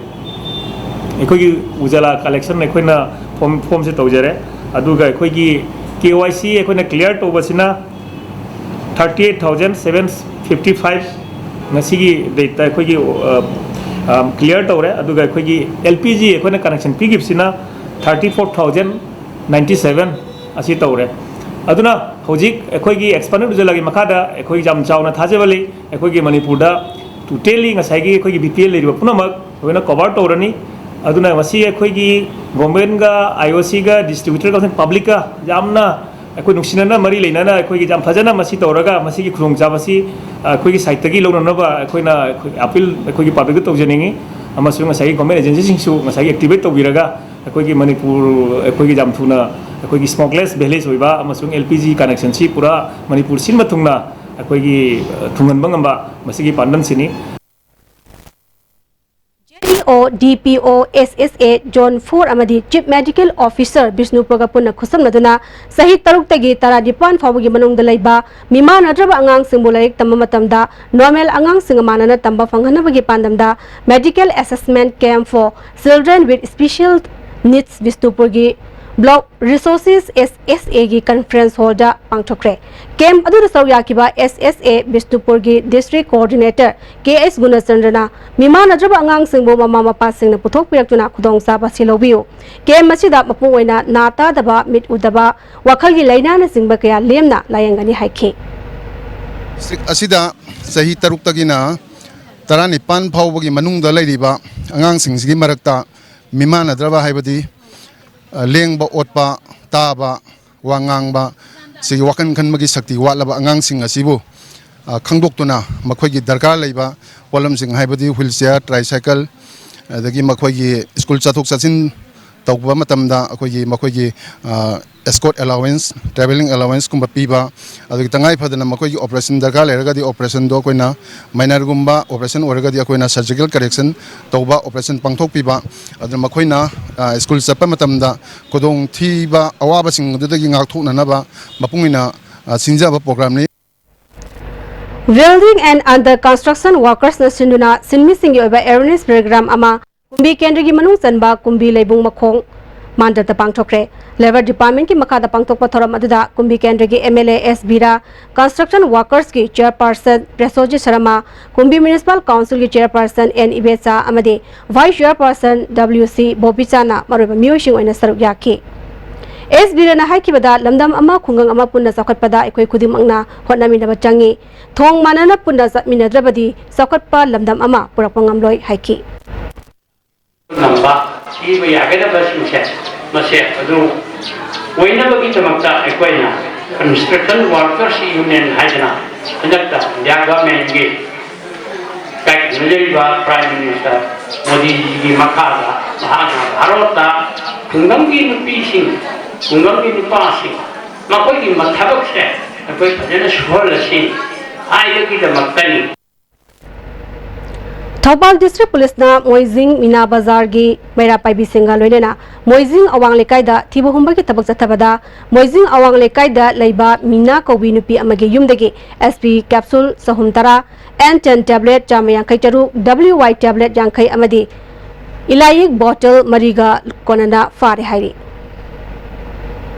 ꯑꯩꯈꯣꯏꯒꯤ Ujala collection ꯑꯩꯈꯣꯏꯅ form form ꯁꯦ ꯇꯧꯖꯔꯦ꯫ ꯑꯗꯨꯒ ꯑꯩꯈꯣꯏꯒꯤ KYC ꯑꯩꯈꯣꯏꯅ clear ꯇꯧꯕꯁꯤꯅ thirty eight thousand seven fifty five ꯉꯁꯤꯒꯤ date ꯇ ꯑꯩꯈꯣꯏꯒꯤ clear ꯇꯧꯔꯦ꯫ ꯑꯗꯨꯒ ꯑꯩꯈꯣꯏꯒꯤ LPG ꯑꯩꯈꯣꯏꯅ connection ꯄꯤꯈꯤꯕꯁꯤꯅ thirty four thousand ninety seven ꯑꯁꯤ ꯇꯧꯔꯦ꯫ ꯑꯗꯨꯅ ꯍꯧꯖꯤꯛ ꯑꯩꯈꯣꯏꯒꯤ expanded Ujala ꯒꯤ ꯃꯈꯥꯗ ꯑꯩꯈꯣꯏ ꯌꯥꯝ ꯆꯥꯎꯅ ꯊꯥꯖꯕ ꯂꯩ꯫ ꯑꯩꯈꯣꯏꯒꯤ ꯃꯅꯤꯄꯨꯔꯗ totally ꯉꯁꯥꯏꯒꯤ ꯑꯩꯈꯣꯏꯒꯤ BPL ꯂꯩꯔꯤꯕ ꯄꯨꯝꯅꯃꯛ ꯂꯣꯏꯅ cover ꯇꯧꯔꯅꯤ꯫ ꯑꯗꯨꯅ ꯃꯁꯤ ꯑꯩꯈꯣꯏꯒꯤ government ꯒ IOC ꯒ distributor ꯒ ꯑꯃꯁꯨꯡ public ꯀ ꯌꯥꯝꯅ ꯑꯩꯈꯣꯏ ꯅꯨꯡꯁꯤꯅꯅ ꯃꯔꯤ ꯂꯩꯅꯅ ꯑꯩꯈꯣꯏꯒꯤ ꯌꯥꯝ ꯐꯖꯅ ꯃꯁꯤ ꯇꯧꯔꯒ ꯃꯁꯤꯒꯤ ꯈꯨꯗꯣꯡꯆꯥꯕꯁꯤ ꯑꯩꯈꯣꯏꯒꯤ side ꯇꯒꯤ ꯂꯧꯅꯅꯕ ꯑꯩꯈꯣꯏꯅ ꯑꯩꯈꯣꯏ appeal ꯑꯩꯈꯣꯏꯒꯤ public ꯇ ꯇꯧꯖꯅꯤꯡꯉꯤ꯫ ꯑꯃꯁꯨꯡ ꯉꯁꯥꯏꯒꯤ government agency ꯁꯤꯡꯁꯨ ꯉꯁꯥꯏꯒꯤ activate ꯇꯧꯕꯤꯔꯒ ꯑꯩꯈꯣꯏꯒꯤ ꯃꯅꯤꯄꯨꯔ ꯑꯩꯈꯣꯏꯒꯤ ꯌꯥꯝ ꯊꯨꯅ ꯑꯩꯈꯣꯏꯒꯤ smokeless village ꯑꯣꯏꯕ ꯑꯃꯁꯨꯡ LPG connection ꯁꯤ ꯄꯨꯔꯥ ꯃꯅꯤꯄꯨꯔ ꯁꯤꯟꯕ ꯊꯨꯡꯅ ꯑꯩꯈꯣꯏꯒꯤ ꯊꯨꯡꯍꯟꯕ ꯉꯝꯕ ꯃꯁꯤꯒꯤ ꯄꯥꯟꯗꯝꯁꯤꯅꯤ꯫ JDO, DPO, SSA Zone four ꯑꯃꯗꯤ Chief Medical Officer ꯕꯤꯁꯅꯨꯄꯨꯔꯒ ꯄꯨꯟꯅ ꯈꯨꯠꯁꯝꯅꯗꯨꯅ ꯆꯍꯤ ꯇꯔꯨꯛꯇꯒꯤ ꯇꯔꯥꯅꯤꯄꯥꯟ ꯐꯥꯎꯕꯒꯤ ꯃꯅꯨꯡꯗ ꯂꯩꯕ ꯃꯤꯃꯥꯟꯅꯗ꯭ꯔꯕ ꯑꯉꯥꯡꯁꯤꯡꯕꯨ ꯂꯥꯏꯔꯤꯛ ꯇꯝꯕ ꯃꯇꯝꯗ normal ꯑꯉꯥꯡꯁꯤꯡꯒ ꯃꯥꯟꯅꯅ ꯇꯝꯕ ꯐꯪꯍꯟꯅꯕꯒꯤ ꯄꯥꯟꯗꯝꯗ Medical Assessment Camp for Children with Special Needs ꯕꯤꯁꯅꯨꯄꯨꯔꯒꯤ Block Resources SSA ꯒꯤ Conference Hall ꯗ ꯄꯥꯡꯊꯣꯛꯈ꯭ꯔꯦ꯫ Camp ꯑꯗꯨꯗ ꯁꯔꯨꯛ ꯌꯥꯈꯤꯕ SSA ꯕꯤꯁꯅꯨꯄꯨꯔꯒꯤ District Coordinator ꯀꯦ ꯑꯦꯁ ꯒꯨꯅꯆꯟꯗ꯭ꯔꯅ ꯃꯤꯃꯥꯟꯅꯗ꯭ꯔꯕ ꯑꯉꯥꯡꯁꯤꯡꯕꯨ ꯃꯃꯥ ꯃꯄꯥꯁꯤꯡꯅ ꯄꯨꯊꯣꯛꯄꯤꯔꯛꯇꯨꯅ ꯈꯨꯗꯣꯡꯆꯥꯕ ꯑꯁꯤ ꯂꯧꯕꯤꯌꯨ꯫ Camp ꯑꯁꯤꯗ ꯃꯄꯨꯡ ꯑꯣꯏꯅ ꯅꯥ ꯇꯥꯗꯕ, ꯃꯤꯠ ꯎꯗꯕ, ꯋꯥꯈꯜꯒꯤ ꯂꯥꯏꯅꯥꯅꯆꯤꯡꯕ ꯀꯌꯥ ꯂꯦꯝꯅ ꯂꯥꯌꯦꯡꯒꯅꯤ ꯍꯥꯏꯈꯤ꯫ ꯑꯁꯤꯗ ꯆꯍꯤ ꯇꯔꯨꯛꯇꯒꯤꯅ ꯇꯔꯥꯅꯤꯄꯥꯟ ꯐꯥꯎꯕꯒꯤ ꯃꯅꯨꯡꯗ ꯂꯩꯔꯤꯕ ꯑꯉꯥꯡꯁꯤꯡꯁꯤꯒꯤ ꯃꯔꯛꯇ ꯃꯤꯃꯥꯟꯅꯗ꯭ꯔꯕ, ꯍꯥꯏꯕꯗꯤ, ꯑ, ꯂꯦꯡꯕ ꯑꯣꯠꯄ, ꯇꯥꯕ, ꯋꯥ ꯉꯥꯡꯕ, ꯁꯤꯒꯤ ꯋꯥꯈꯜ ꯈꯟꯕꯒꯤ ꯁꯛꯇꯤ ꯋꯥꯠꯂꯕ ꯑꯉꯥꯡꯁꯤꯡ ꯑꯁꯤꯕꯨ, ꯑ, ꯈꯪꯗꯣꯛꯇꯨꯅ ꯃꯈꯣꯏꯒꯤ ꯗꯔꯀꯥꯔ ꯂꯩꯕ ꯄꯣꯠꯂꯝꯁꯤꯡ, ꯍꯥꯏꯕꯗꯤ wheelchair, tricycle, ꯑꯗꯒꯤ ꯃꯈꯣꯏꯒꯤ ꯁ꯭ꯀꯨꯜ ꯆꯠꯊꯣꯛ ꯆꯠꯁꯤꯟ ꯇꯧꯕ ꯃꯇꯝꯗ ꯑꯩꯈꯣꯏꯒꯤ, ꯃꯈꯣꯏꯒꯤ, ꯑ, escort allowance, travelling allowance ꯀꯨꯝꯕ ꯄꯤꯕ, ꯑꯗꯒꯤ ꯇꯉꯥꯏ ꯐꯗꯅ ꯃꯈꯣꯏꯒꯤ operation ꯗꯔꯀꯥꯔ ꯂꯩꯔꯒꯗꯤ operationꯗꯣ ꯑꯩꯈꯣꯏꯅ minorꯒꯨꯝꯕ operation ꯑꯣꯏꯔꯒꯗꯤ ꯑꯩꯈꯣꯏꯅ surgical correction ꯇꯧꯕ, operation ꯄꯥꯡꯊꯣꯛꯄꯤꯕ, ꯑꯗꯨꯅ ꯃꯈꯣꯏꯅ, ꯑ, ꯁ꯭ꯀꯨꯜ ꯆꯠꯄ ꯃꯇꯝꯗ ꯈꯨꯗꯣꯡꯊꯤꯕ ꯑꯋꯥꯕꯁꯤꯡ ꯑꯗꯨꯗꯒꯤ ꯉꯥꯛꯊꯣꯛꯅꯅꯕ ꯃꯄꯨꯡ ꯑꯣꯏꯅ, ꯑ, ꯁꯤꯟꯖꯕ programꯅꯤ꯫ Building and under construction workersꯅ ꯁꯤꯟꯗꯨꯅ ꯁꯤꯟꯃꯤꯁꯤꯡꯒꯤ ꯑꯣꯏꯕ awareness program ꯑꯃ ꯀꯨꯝꯕꯤ ꯀꯦꯟꯗ꯭ꯔꯒꯤ ꯃꯅꯨꯡ ꯆꯟꯕ ꯀꯨꯝꯕꯤ ꯂꯩꯕꯨꯡ ꯃꯈꯣꯡ ꯃꯥꯟꯗ꯭ꯔꯠꯇ ꯄꯥꯡꯊꯣꯛꯈ꯭ꯔꯦ꯫ Labour Departmentꯀꯤ ꯃꯈꯥꯗ ꯄꯥꯡꯊꯣꯛꯄ ꯊꯧꯔꯝ ꯑꯗꯨꯗ ꯀꯨꯝꯕꯤ ꯀꯦꯟꯗ꯭ꯔꯒꯤ MLA ꯑꯦꯁ ꯕꯤꯔꯥ, construction workersꯀꯤ chairperson ꯄ꯭ꯔꯦꯁꯣꯖꯤꯠ ꯁꯔꯃ, ꯀꯨꯝꯕꯤ Municipal Councilꯒꯤ chairperson ꯑꯦꯟ ꯏꯕꯦꯆꯥ ꯑꯃꯗꯤ vice chairperson ꯗꯕ꯭ꯂꯤꯎ ꯁꯤ ꯕꯣꯕꯤꯆꯥꯅ ꯃꯔꯨꯑꯣꯏꯕ ꯃꯤꯑꯣꯏꯁꯤꯡ ꯑꯣꯏꯅ ꯁꯔꯨꯛ ꯌꯥꯈꯤ꯫ ꯑꯦꯁ ꯕꯤꯔꯥꯅ ꯍꯥꯏꯈꯤꯕꯗ, ꯂꯝꯗꯝ ꯑꯃ ꯈꯨꯡꯒꯪ ꯑꯃ ꯄꯨꯟꯅ ꯆꯥꯎꯈꯠꯄꯗ ꯑꯩꯈꯣꯏ ꯈꯨꯗꯤꯡꯃꯛꯅ ꯍꯣꯠꯅꯃꯤꯟꯅꯕ ꯆꯪꯏ꯫ ꯊꯣꯡ ꯃꯥꯟꯅꯅ ꯄꯨꯟꯅ ꯆꯠꯃꯤꯟꯅꯗ꯭ꯔꯕꯗꯤ ꯆꯥꯎꯈꯠꯄ ꯂꯝꯗꯝ ꯑꯃ ꯄꯨꯔꯛꯄ ꯉꯝꯂꯣꯏ ꯍꯥꯏꯈꯤ꯫ ꯉꯝꯕ ꯄꯤꯕ ꯌꯥꯒꯗꯕꯁꯤꯡꯁꯦ, ꯃꯁꯦ ꯑꯗꯨ ꯑꯣꯏꯅꯕꯒꯤꯗꯃꯛꯇ ꯑꯩꯈꯣꯏꯅ construction workers union ꯍꯥꯏꯗꯅ ꯍꯟꯗꯛꯇ India governmentꯀꯤ ꯀꯥꯏꯀꯨꯅꯖꯔꯤꯕ Prime Minister ꯃꯣꯗꯤꯖꯤꯒꯤ ꯃꯈꯥꯗ ꯃꯍꯥꯛꯅ ꯚꯥꯔꯠꯇ ꯈꯨꯡꯒꯪꯒꯤ ꯅꯨꯄꯤꯁꯤꯡ, ꯈꯨꯡꯒꯪꯒꯤ ꯅꯨꯄꯥꯁꯤꯡ, ꯃꯈꯣꯏꯒꯤ ꯃ-, ꯊꯕꯛꯁꯦ ꯑꯩꯈꯣꯏ ꯐꯖꯅ ꯁꯨꯍꯜꯂꯁꯤ ꯍꯥꯏꯕꯒꯤꯗꯃꯛꯇꯅꯤ꯫ ꯊꯧꯕꯥꯜ District Policeꯅ ꯃꯣꯏꯖꯤꯡ ꯃꯤꯅꯥ ꯕꯖꯥꯔꯒꯤ ꯃꯩꯔꯥ ꯄꯥꯏꯕꯤꯁꯤꯡꯒ ꯂꯣꯏꯅꯅ ꯃꯣꯏꯖꯤꯡ ꯑꯋꯥꯡ ꯂꯩꯀꯥꯏꯗ ꯊꯤꯕ ꯍꯨꯝꯕꯒꯤ ꯊꯕꯛ ꯆꯠꯊꯕꯗ, ꯃꯣꯏꯖꯤꯡ ꯑꯋꯥꯡ ꯂꯩꯀꯥꯏꯗ ꯂꯩꯕ ꯃꯤꯅꯥ ꯀꯧꯕꯤ ꯅꯨꯄꯤ ꯑꯃꯒꯤ ꯌꯨꯝꯗꯒꯤ SP capsule ꯆꯍꯨꯝ ꯇꯔꯥ, ꯑꯦꯟ ꯇꯦꯟ tablet ꯆꯥꯝꯃ ꯌꯥꯡꯈꯩ ꯇꯔꯨꯛ, WY tablet ꯌꯥꯡꯈꯩ ꯑꯃꯗꯤ ꯏꯂꯥꯏꯌꯤꯛ bottle ꯃꯔꯤꯒ ꯀꯣꯟꯅꯅ ꯐꯥꯔꯦ ꯍꯥꯏꯔꯤ꯫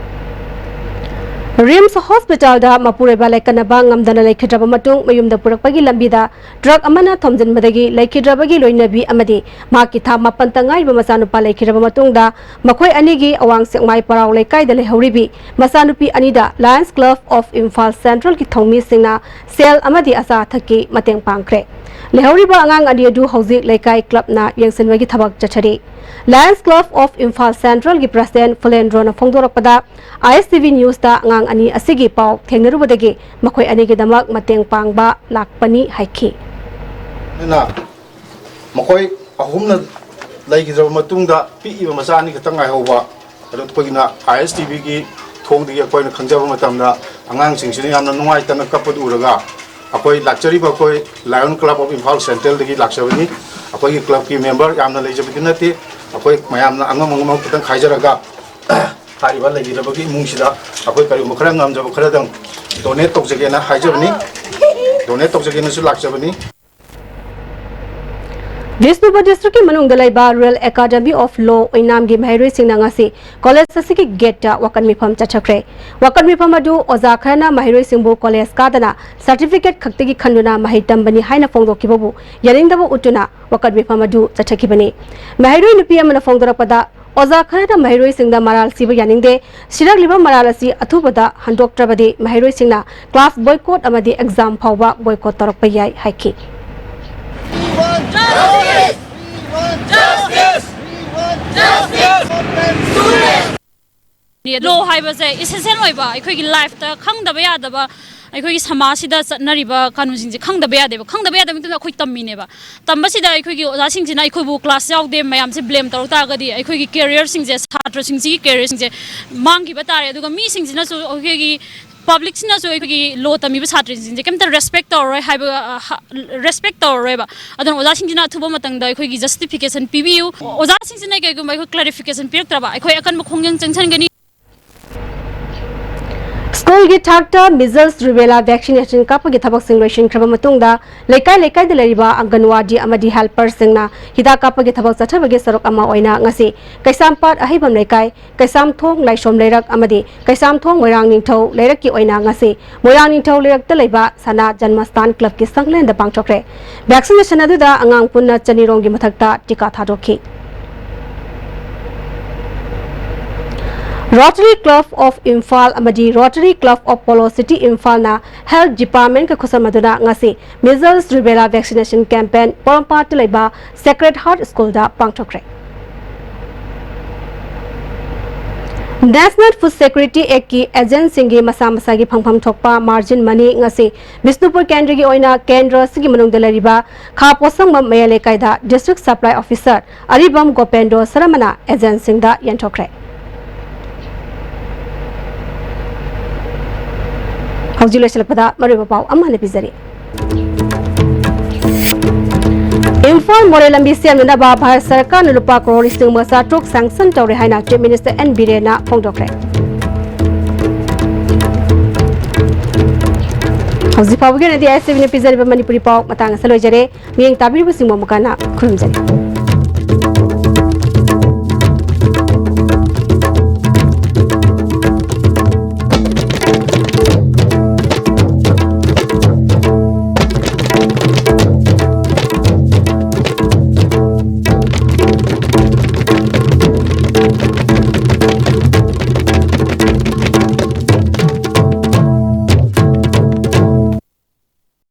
RIMS Hospitalꯗ ꯃꯄꯨꯔꯣꯏꯕ ꯂꯥꯏꯀꯠꯅꯕ ꯉꯝꯗꯅ ꯂꯩꯈꯤꯗ꯭ꯔꯕ ꯃꯇꯨꯡ, ꯃꯌꯨꯝꯗ ꯄꯨꯔꯛꯄꯒꯤ ꯂꯝꯕꯤꯗ truck ꯑꯃꯅ ꯊꯣꯝꯖꯤꯟꯕꯗꯒꯤ ꯂꯩꯈꯤꯗ꯭ꯔꯕꯒꯤ ꯂꯣꯏꯅꯕꯤ ꯑꯃꯗꯤ ꯃꯍꯥꯛꯀꯤ ꯊꯥ ꯃꯥꯄꯟꯇ ꯉꯥꯏꯔꯤꯕ ꯃꯆꯥꯅꯨꯄꯥ ꯂꯩꯈꯤꯗ꯭ꯔꯕ ꯃꯇꯨꯡꯗ, ꯃꯈꯣꯏ ꯑꯅꯤꯒꯤ ꯑꯋꯥꯡ ꯁꯦꯛꯃꯥꯏ ꯄꯔꯥꯎ ꯂꯩꯀꯥꯏꯗ ꯂꯩꯍꯧꯔꯤꯕꯤ ꯃꯆꯥꯅꯨꯄꯤ ꯑꯅꯤꯗ Lions Club of Imphal Centralꯒꯤ ꯊꯧꯃꯤꯁꯤꯡꯅ ꯁꯦꯜ ꯑꯃꯗꯤ ꯑꯆꯥ ꯑꯊꯛꯀꯤ ꯃꯇꯦꯡ ꯄꯥꯡꯈ꯭ꯔꯦ꯫ ꯂꯩꯍꯧꯔꯤꯕ ꯑꯉꯥꯡ ꯑꯅꯤ ꯑꯗꯨ ꯍꯧꯖꯤꯛ ꯂꯩꯀꯥꯏ ꯀ꯭ꯂꯕꯅ ꯌꯦꯡꯁꯤꯟꯕꯒꯤ ꯊꯕꯛ ꯆꯠꯊꯔꯤ꯫ Lions Club of Imphal Centralꯒꯤ President ꯐꯨꯂꯦꯟꯗ꯭ꯔꯣꯅ ꯐꯣꯡꯗꯣꯔꯛꯄꯗ, ISTV Newsꯇ ꯑꯉꯥꯡ ꯑꯅꯤ ꯑꯁꯤꯒꯤ ꯄꯥꯎ ꯊꯦꯡꯅꯔꯨꯕꯗꯒꯤ ꯃꯈꯣꯏ ꯑꯅꯤꯒꯤꯗꯃꯛ ꯃꯇꯦꯡ ꯄꯥꯡꯕ ꯂꯥꯛꯄꯅꯤ ꯍꯥꯏꯈꯤ꯫ ꯑꯗꯨꯅ ꯃꯈꯣꯏ ꯑꯍꯨꯝꯅ ꯂꯩꯈꯤꯗ꯭ꯔꯕ ꯃꯇꯨꯡꯗ ꯄꯤꯛꯏꯕ ꯃꯆꯥ ꯑꯅꯤ ꯈꯛꯇꯪ ꯉꯥꯏꯍꯧꯕ, ꯑꯗꯨ ꯑꯩꯈꯣꯏꯅ ISTVꯒꯤ ꯊꯣꯡꯗꯒꯤ ꯑꯩꯈꯣꯏꯅ ꯈꯪꯖꯕ ꯃꯇꯝꯗ ꯑꯉꯥꯡꯁꯤꯡꯁꯤꯅ ꯌꯥꯝꯅ ꯅꯨꯡꯉꯥꯏꯇꯅ ꯀꯞꯄꯗꯨ ꯎꯔꯒ ꯑꯩꯈꯣꯏ ꯂꯥꯛꯆꯔꯤꯕ ꯑꯩꯈꯣꯏ Lion Club of Imphal Centralꯗꯒꯤ ꯂꯥꯛꯆꯕꯅꯤ꯫ ꯑꯩꯈꯣꯏꯒꯤ clubꯀꯤ member ꯌꯥꯝꯅ ꯂꯩꯖꯕꯗꯤ ꯅꯠꯇꯦ꯫ ꯑꯩꯈꯣꯏ ꯃꯌꯥꯝꯅ ꯑꯉꯝ ꯑꯉꯝꯕ ꯈꯤꯇꯪ ꯈꯥꯏꯖꯔꯒ ꯍꯥꯏꯔꯤꯕ ꯂꯩꯈꯤꯗ꯭ꯔꯕꯒꯤ ꯏꯃꯨꯡꯁꯤꯗ ꯑꯩꯈꯣꯏ ꯀꯔꯤꯒꯨꯝꯕ ꯈꯔ ꯉꯝꯖꯕ ꯈꯔꯗꯪ donate ꯇꯧꯖꯒꯦꯅ ꯍꯥꯏꯖꯕꯅꯤ꯫ Donate ꯇꯧꯖꯒꯦꯅꯁꯨ ꯂꯥꯛꯆꯕꯅꯤ꯫ ꯕꯤꯁꯅꯨꯄꯨꯔ districtꯀꯤ ꯃꯅꯨꯡꯗ ꯂꯩꯕ Royal Academy of Law ꯑꯣꯏꯅꯥꯝꯒꯤ ꯃꯍꯩꯔꯣꯏꯁꯤꯡꯅ ꯉꯁꯤ college ꯑꯁꯤꯒꯤ gateꯇ ꯋꯥꯀꯠ ꯃꯤꯐꯝ ꯆꯠꯊꯈ꯭ꯔꯦ꯫ ꯋꯥꯀꯠ ꯃꯤꯐꯝ ꯑꯗꯨ ꯑꯣꯖꯥ ꯈꯔꯅ ꯃꯍꯩꯔꯣꯏꯁꯤꯡꯕꯨ college ꯀꯥꯗꯅ certificate ꯈꯛꯇꯒꯤ ꯈꯟꯗꯨꯅ ꯃꯍꯩ ꯇꯝꯕꯅꯤ ꯍꯥꯏꯅ ꯐꯣꯡꯗꯣꯛꯈꯤꯕꯕꯨ ꯌꯥꯅꯤꯡꯗꯕ ꯎꯠꯇꯨꯅ ꯋꯥꯀꯠ ꯃꯤꯐꯝ ꯑꯗꯨ ꯆꯠꯊꯈꯤꯕꯅꯤ꯫ ꯃꯍꯩꯔꯣꯏ ꯅꯨꯄꯤ ꯑꯃꯅ ꯐꯣꯡꯗꯣꯔꯛꯄꯗ, ꯑꯣꯖꯥ ꯈꯔꯅ ꯃꯍꯩꯔꯣꯏꯁꯤꯡꯗ ꯃꯔꯥꯜ ꯁꯤꯕ ꯌꯥꯅꯤꯡꯗꯦ, ꯁꯤꯔꯛꯂꯤꯕ ꯃꯔꯥꯜ ꯑꯁꯤ ꯑꯊꯨꯕꯗ ꯍꯟꯗꯣꯛꯇ꯭ꯔꯕꯗꯤ ꯃꯍꯩꯔꯣꯏꯁꯤꯡꯅ class boycott ꯑꯃꯗꯤ exam ꯐꯥꯎꯕ boycott ꯇꯧꯔꯛꯄ ꯌꯥꯏ ꯍꯥꯏꯈꯤ꯫ Law ꯍꯥꯏꯕꯁꯦ essential ꯑꯣꯏꯕ, ꯑꯩꯈꯣꯏꯒꯤ lifeꯇ ꯈꯪꯗꯕ ꯌꯥꯗꯕ, ꯑꯩꯈꯣꯏꯒꯤ ꯁꯃꯥꯖꯁꯤꯗ ꯆꯠꯅꯔꯤꯕ ꯀꯥꯅꯨꯟꯁꯤꯡꯁꯦ ꯈꯪꯗꯕ ꯌꯥꯗꯦꯕ꯫ ꯈꯪꯗꯕ ꯌꯥꯗꯕ ꯃꯇꯝꯗ ꯑꯩꯈꯣꯏ ꯇꯝꯃꯤꯅꯦꯕ꯫ ꯇꯝꯕꯁꯤꯗ ꯑꯩꯈꯣꯏꯒꯤ ꯑꯣꯖꯥꯁꯤꯡꯁꯤꯅ ꯑꯩꯈꯣꯏꯕꯨ class ꯌꯥꯎꯗꯦ ꯃꯌꯥꯝꯁꯦ blame ꯇꯧꯔꯛ ꯇꯥꯔꯒꯗꯤ ꯑꯩꯈꯣꯏꯒꯤ careerꯁꯤꯡꯁꯦ, ꯁꯥꯇ꯭ꯔꯁꯤꯡꯁꯤꯒꯤ careerꯁꯤꯡꯁꯦ ꯃꯥꯡꯈꯤꯕ ꯇꯥꯔꯦ꯫ ꯑꯗꯨꯒ ꯃꯤꯁꯤꯡꯁꯤꯅꯁꯨ ꯑꯩꯈꯣꯏꯒꯤ publicꯁꯤꯅꯁꯨ ꯑꯩꯈꯣꯏꯒꯤ law ꯇꯝꯃꯤꯕ ꯁꯥꯇ꯭ꯔꯁꯤꯡꯁꯦ ꯀꯩꯝꯇ respect ꯇꯧꯔꯔꯣꯏ ꯍꯥꯏꯕ, ꯑ, ꯍ-, respect ꯇꯧꯔꯔꯣꯏꯕ꯫ ꯑꯗꯨꯅ ꯑꯣꯖꯥꯁꯤꯡꯁꯤꯅ ꯑꯊꯨꯕ ꯃꯇꯝꯗ ꯑꯩꯈꯣꯏꯒꯤ justification ꯄꯤꯕꯤꯌꯨ꯫ ꯑꯣꯖꯥꯁꯤꯡꯁꯤꯅ ꯀꯩꯒꯨꯝꯕ ꯑꯩꯈꯣꯏ clarification ꯄꯤꯔꯛꯇ꯭ꯔꯕ ꯑꯩꯈꯣꯏ ꯑꯀꯟꯕ ꯈꯣꯡꯖꯪ ꯆꯪꯁꯤꯟꯒꯅꯤ꯫ Schoolꯒꯤ ꯊꯥꯛꯇ measles, rubella vaccination ꯀꯥꯞꯄꯒꯤ ꯊꯕꯛꯁꯤꯡ ꯂꯣꯏꯁꯤꯟꯈ꯭ꯔꯕ ꯃꯇꯨꯡꯗ, ꯂꯩꯀꯥꯏ ꯂꯩꯀꯥꯏꯗ ꯂꯩꯔꯤꯕ ꯑꯪꯒꯟꯋꯥꯗꯤ ꯑꯃꯗꯤ helperꯁꯤꯡꯅ ꯍꯤꯗꯥꯛ ꯀꯥꯞꯄꯒꯤ ꯊꯕꯛ ꯆꯠꯊꯕꯒꯤ ꯁꯔꯨꯛ ꯑꯃ ꯑꯣꯏꯅ ꯉꯁꯤ ꯀꯩꯁꯥꯝꯄꯥꯠ ꯑꯍꯩꯕꯝ ꯂꯩꯀꯥꯏ, ꯀꯩꯁꯥꯝꯊꯣꯡ ꯂꯥꯏꯁꯣꯝ ꯂꯩꯔꯛ ꯑꯃꯗꯤ ꯀꯩꯁꯥꯝꯊꯣꯡ ꯃꯣꯏꯔꯥꯡ ꯅꯤꯡꯊꯧ ꯂꯩꯔꯛꯀꯤ ꯑꯣꯏꯅ ꯉꯁꯤ ꯃꯣꯏꯔꯥꯡ ꯅꯤꯡꯊꯧ ꯂꯩꯔꯛꯇ ꯂꯩꯕ ꯁꯅꯥ ꯖꯟꯃꯁꯊꯥꯟ clubꯀꯤ ꯁꯪꯂꯦꯟꯗ ꯄꯥꯡꯊꯣꯛꯈ꯭ꯔꯦ꯫ Vaccination ꯑꯗꯨꯗ ꯑꯉꯥꯡ ꯄꯨꯟꯅ ꯆꯅꯤꯔꯣꯝꯒꯤ ꯃꯊꯛꯇ ꯇꯤꯀꯥ ꯊꯥꯗꯣꯛꯈꯤ꯫ Rotary Club of Imphal ꯑꯃꯗꯤ Rotary Club of Polo City ꯏꯝꯐꯥꯜꯅ Health Departmentꯀ ꯈꯨꯠꯁꯝꯅꯗꯨꯅ ꯉꯁꯤ Measles Rubella Vaccination Campaign ꯄꯣꯔꯣꯝꯄꯥꯠꯇ ꯂꯩꯕ Sacred Heart Schoolꯗ ꯄꯥꯡꯊꯣꯛꯈ꯭ꯔꯦ꯫ National Food Security Actꯀꯤ agentꯁꯤꯡꯒꯤ ꯃꯁꯥ ꯃꯁꯥꯒꯤ ꯐꯪꯐꯝ ꯊꯣꯛꯄ margin money ꯉꯁꯤ ꯕꯤꯁꯅꯨꯄꯨꯔ ꯀꯦꯟꯗ꯭ꯔꯒꯤ ꯑꯣꯏꯅ ꯀꯦꯟꯗ꯭ꯔ ꯑꯁꯤꯒꯤ ꯃꯅꯨꯡꯗ ꯂꯩꯔꯤꯕ ꯈꯥ ꯄꯣꯠꯁꯪꯕꯝ ꯃꯌꯥꯏ ꯂꯩꯀꯥꯏꯗ District Supply Officer ꯑꯔꯤꯕꯝ ꯒꯣꯄꯦꯟꯗ꯭ꯔꯣ ꯁꯔꯃꯅ agentꯁꯤꯡꯗ ꯌꯦꯟꯊꯣꯛꯈ꯭ꯔꯦ꯫ ꯍꯧꯖꯤꯛ ꯂꯣꯏꯁꯤꯜꯂꯛꯄꯗ ꯃꯔꯨꯑꯣꯏꯕ ꯄꯥꯎ ꯑꯃ ꯍꯟꯅ ꯄꯤꯖꯔꯤ꯫ ꯏꯝꯐꯥꯜ ꯃꯣꯔꯦ ꯂꯝꯕꯤ ꯁꯦꯝꯅꯅꯕ ꯚꯥꯔꯠ ꯁꯔꯀꯥꯔꯅ ꯂꯨꯄꯥ ꯀ꯭ꯔꯣꯔ ꯂꯤꯁꯤꯡ ꯃꯉꯥ ꯆꯥꯇ꯭ꯔꯨꯛ sanction ꯇꯧꯔꯦ ꯍꯥꯏꯅ Chief Minister ꯑꯦꯟ ꯕꯤꯔꯦꯟꯅ ꯐꯣꯡꯗꯣꯛꯈ꯭ꯔꯦ꯫ ꯍꯧꯖꯤꯛ ꯐꯥꯎꯕꯒꯤ ꯑꯣꯏꯅꯗꯤ ꯑꯥꯏ ꯑꯦꯁ ꯇꯤ ꯚꯤꯅ ꯄꯤꯖꯔꯤꯕ ꯃꯅꯤꯄꯨꯔꯤ ꯄꯥꯎ ꯃꯇꯥꯡ ꯑꯁꯤꯗ ꯂꯣꯏꯖꯔꯦ꯫ ꯃꯤꯠꯌꯦꯡ ꯇꯥꯕꯤꯔꯤꯕꯁꯤꯡꯕꯨ ꯑꯃꯨꯛ ꯍꯟꯅ ꯈꯨꯔꯨꯝꯖꯔꯤ꯫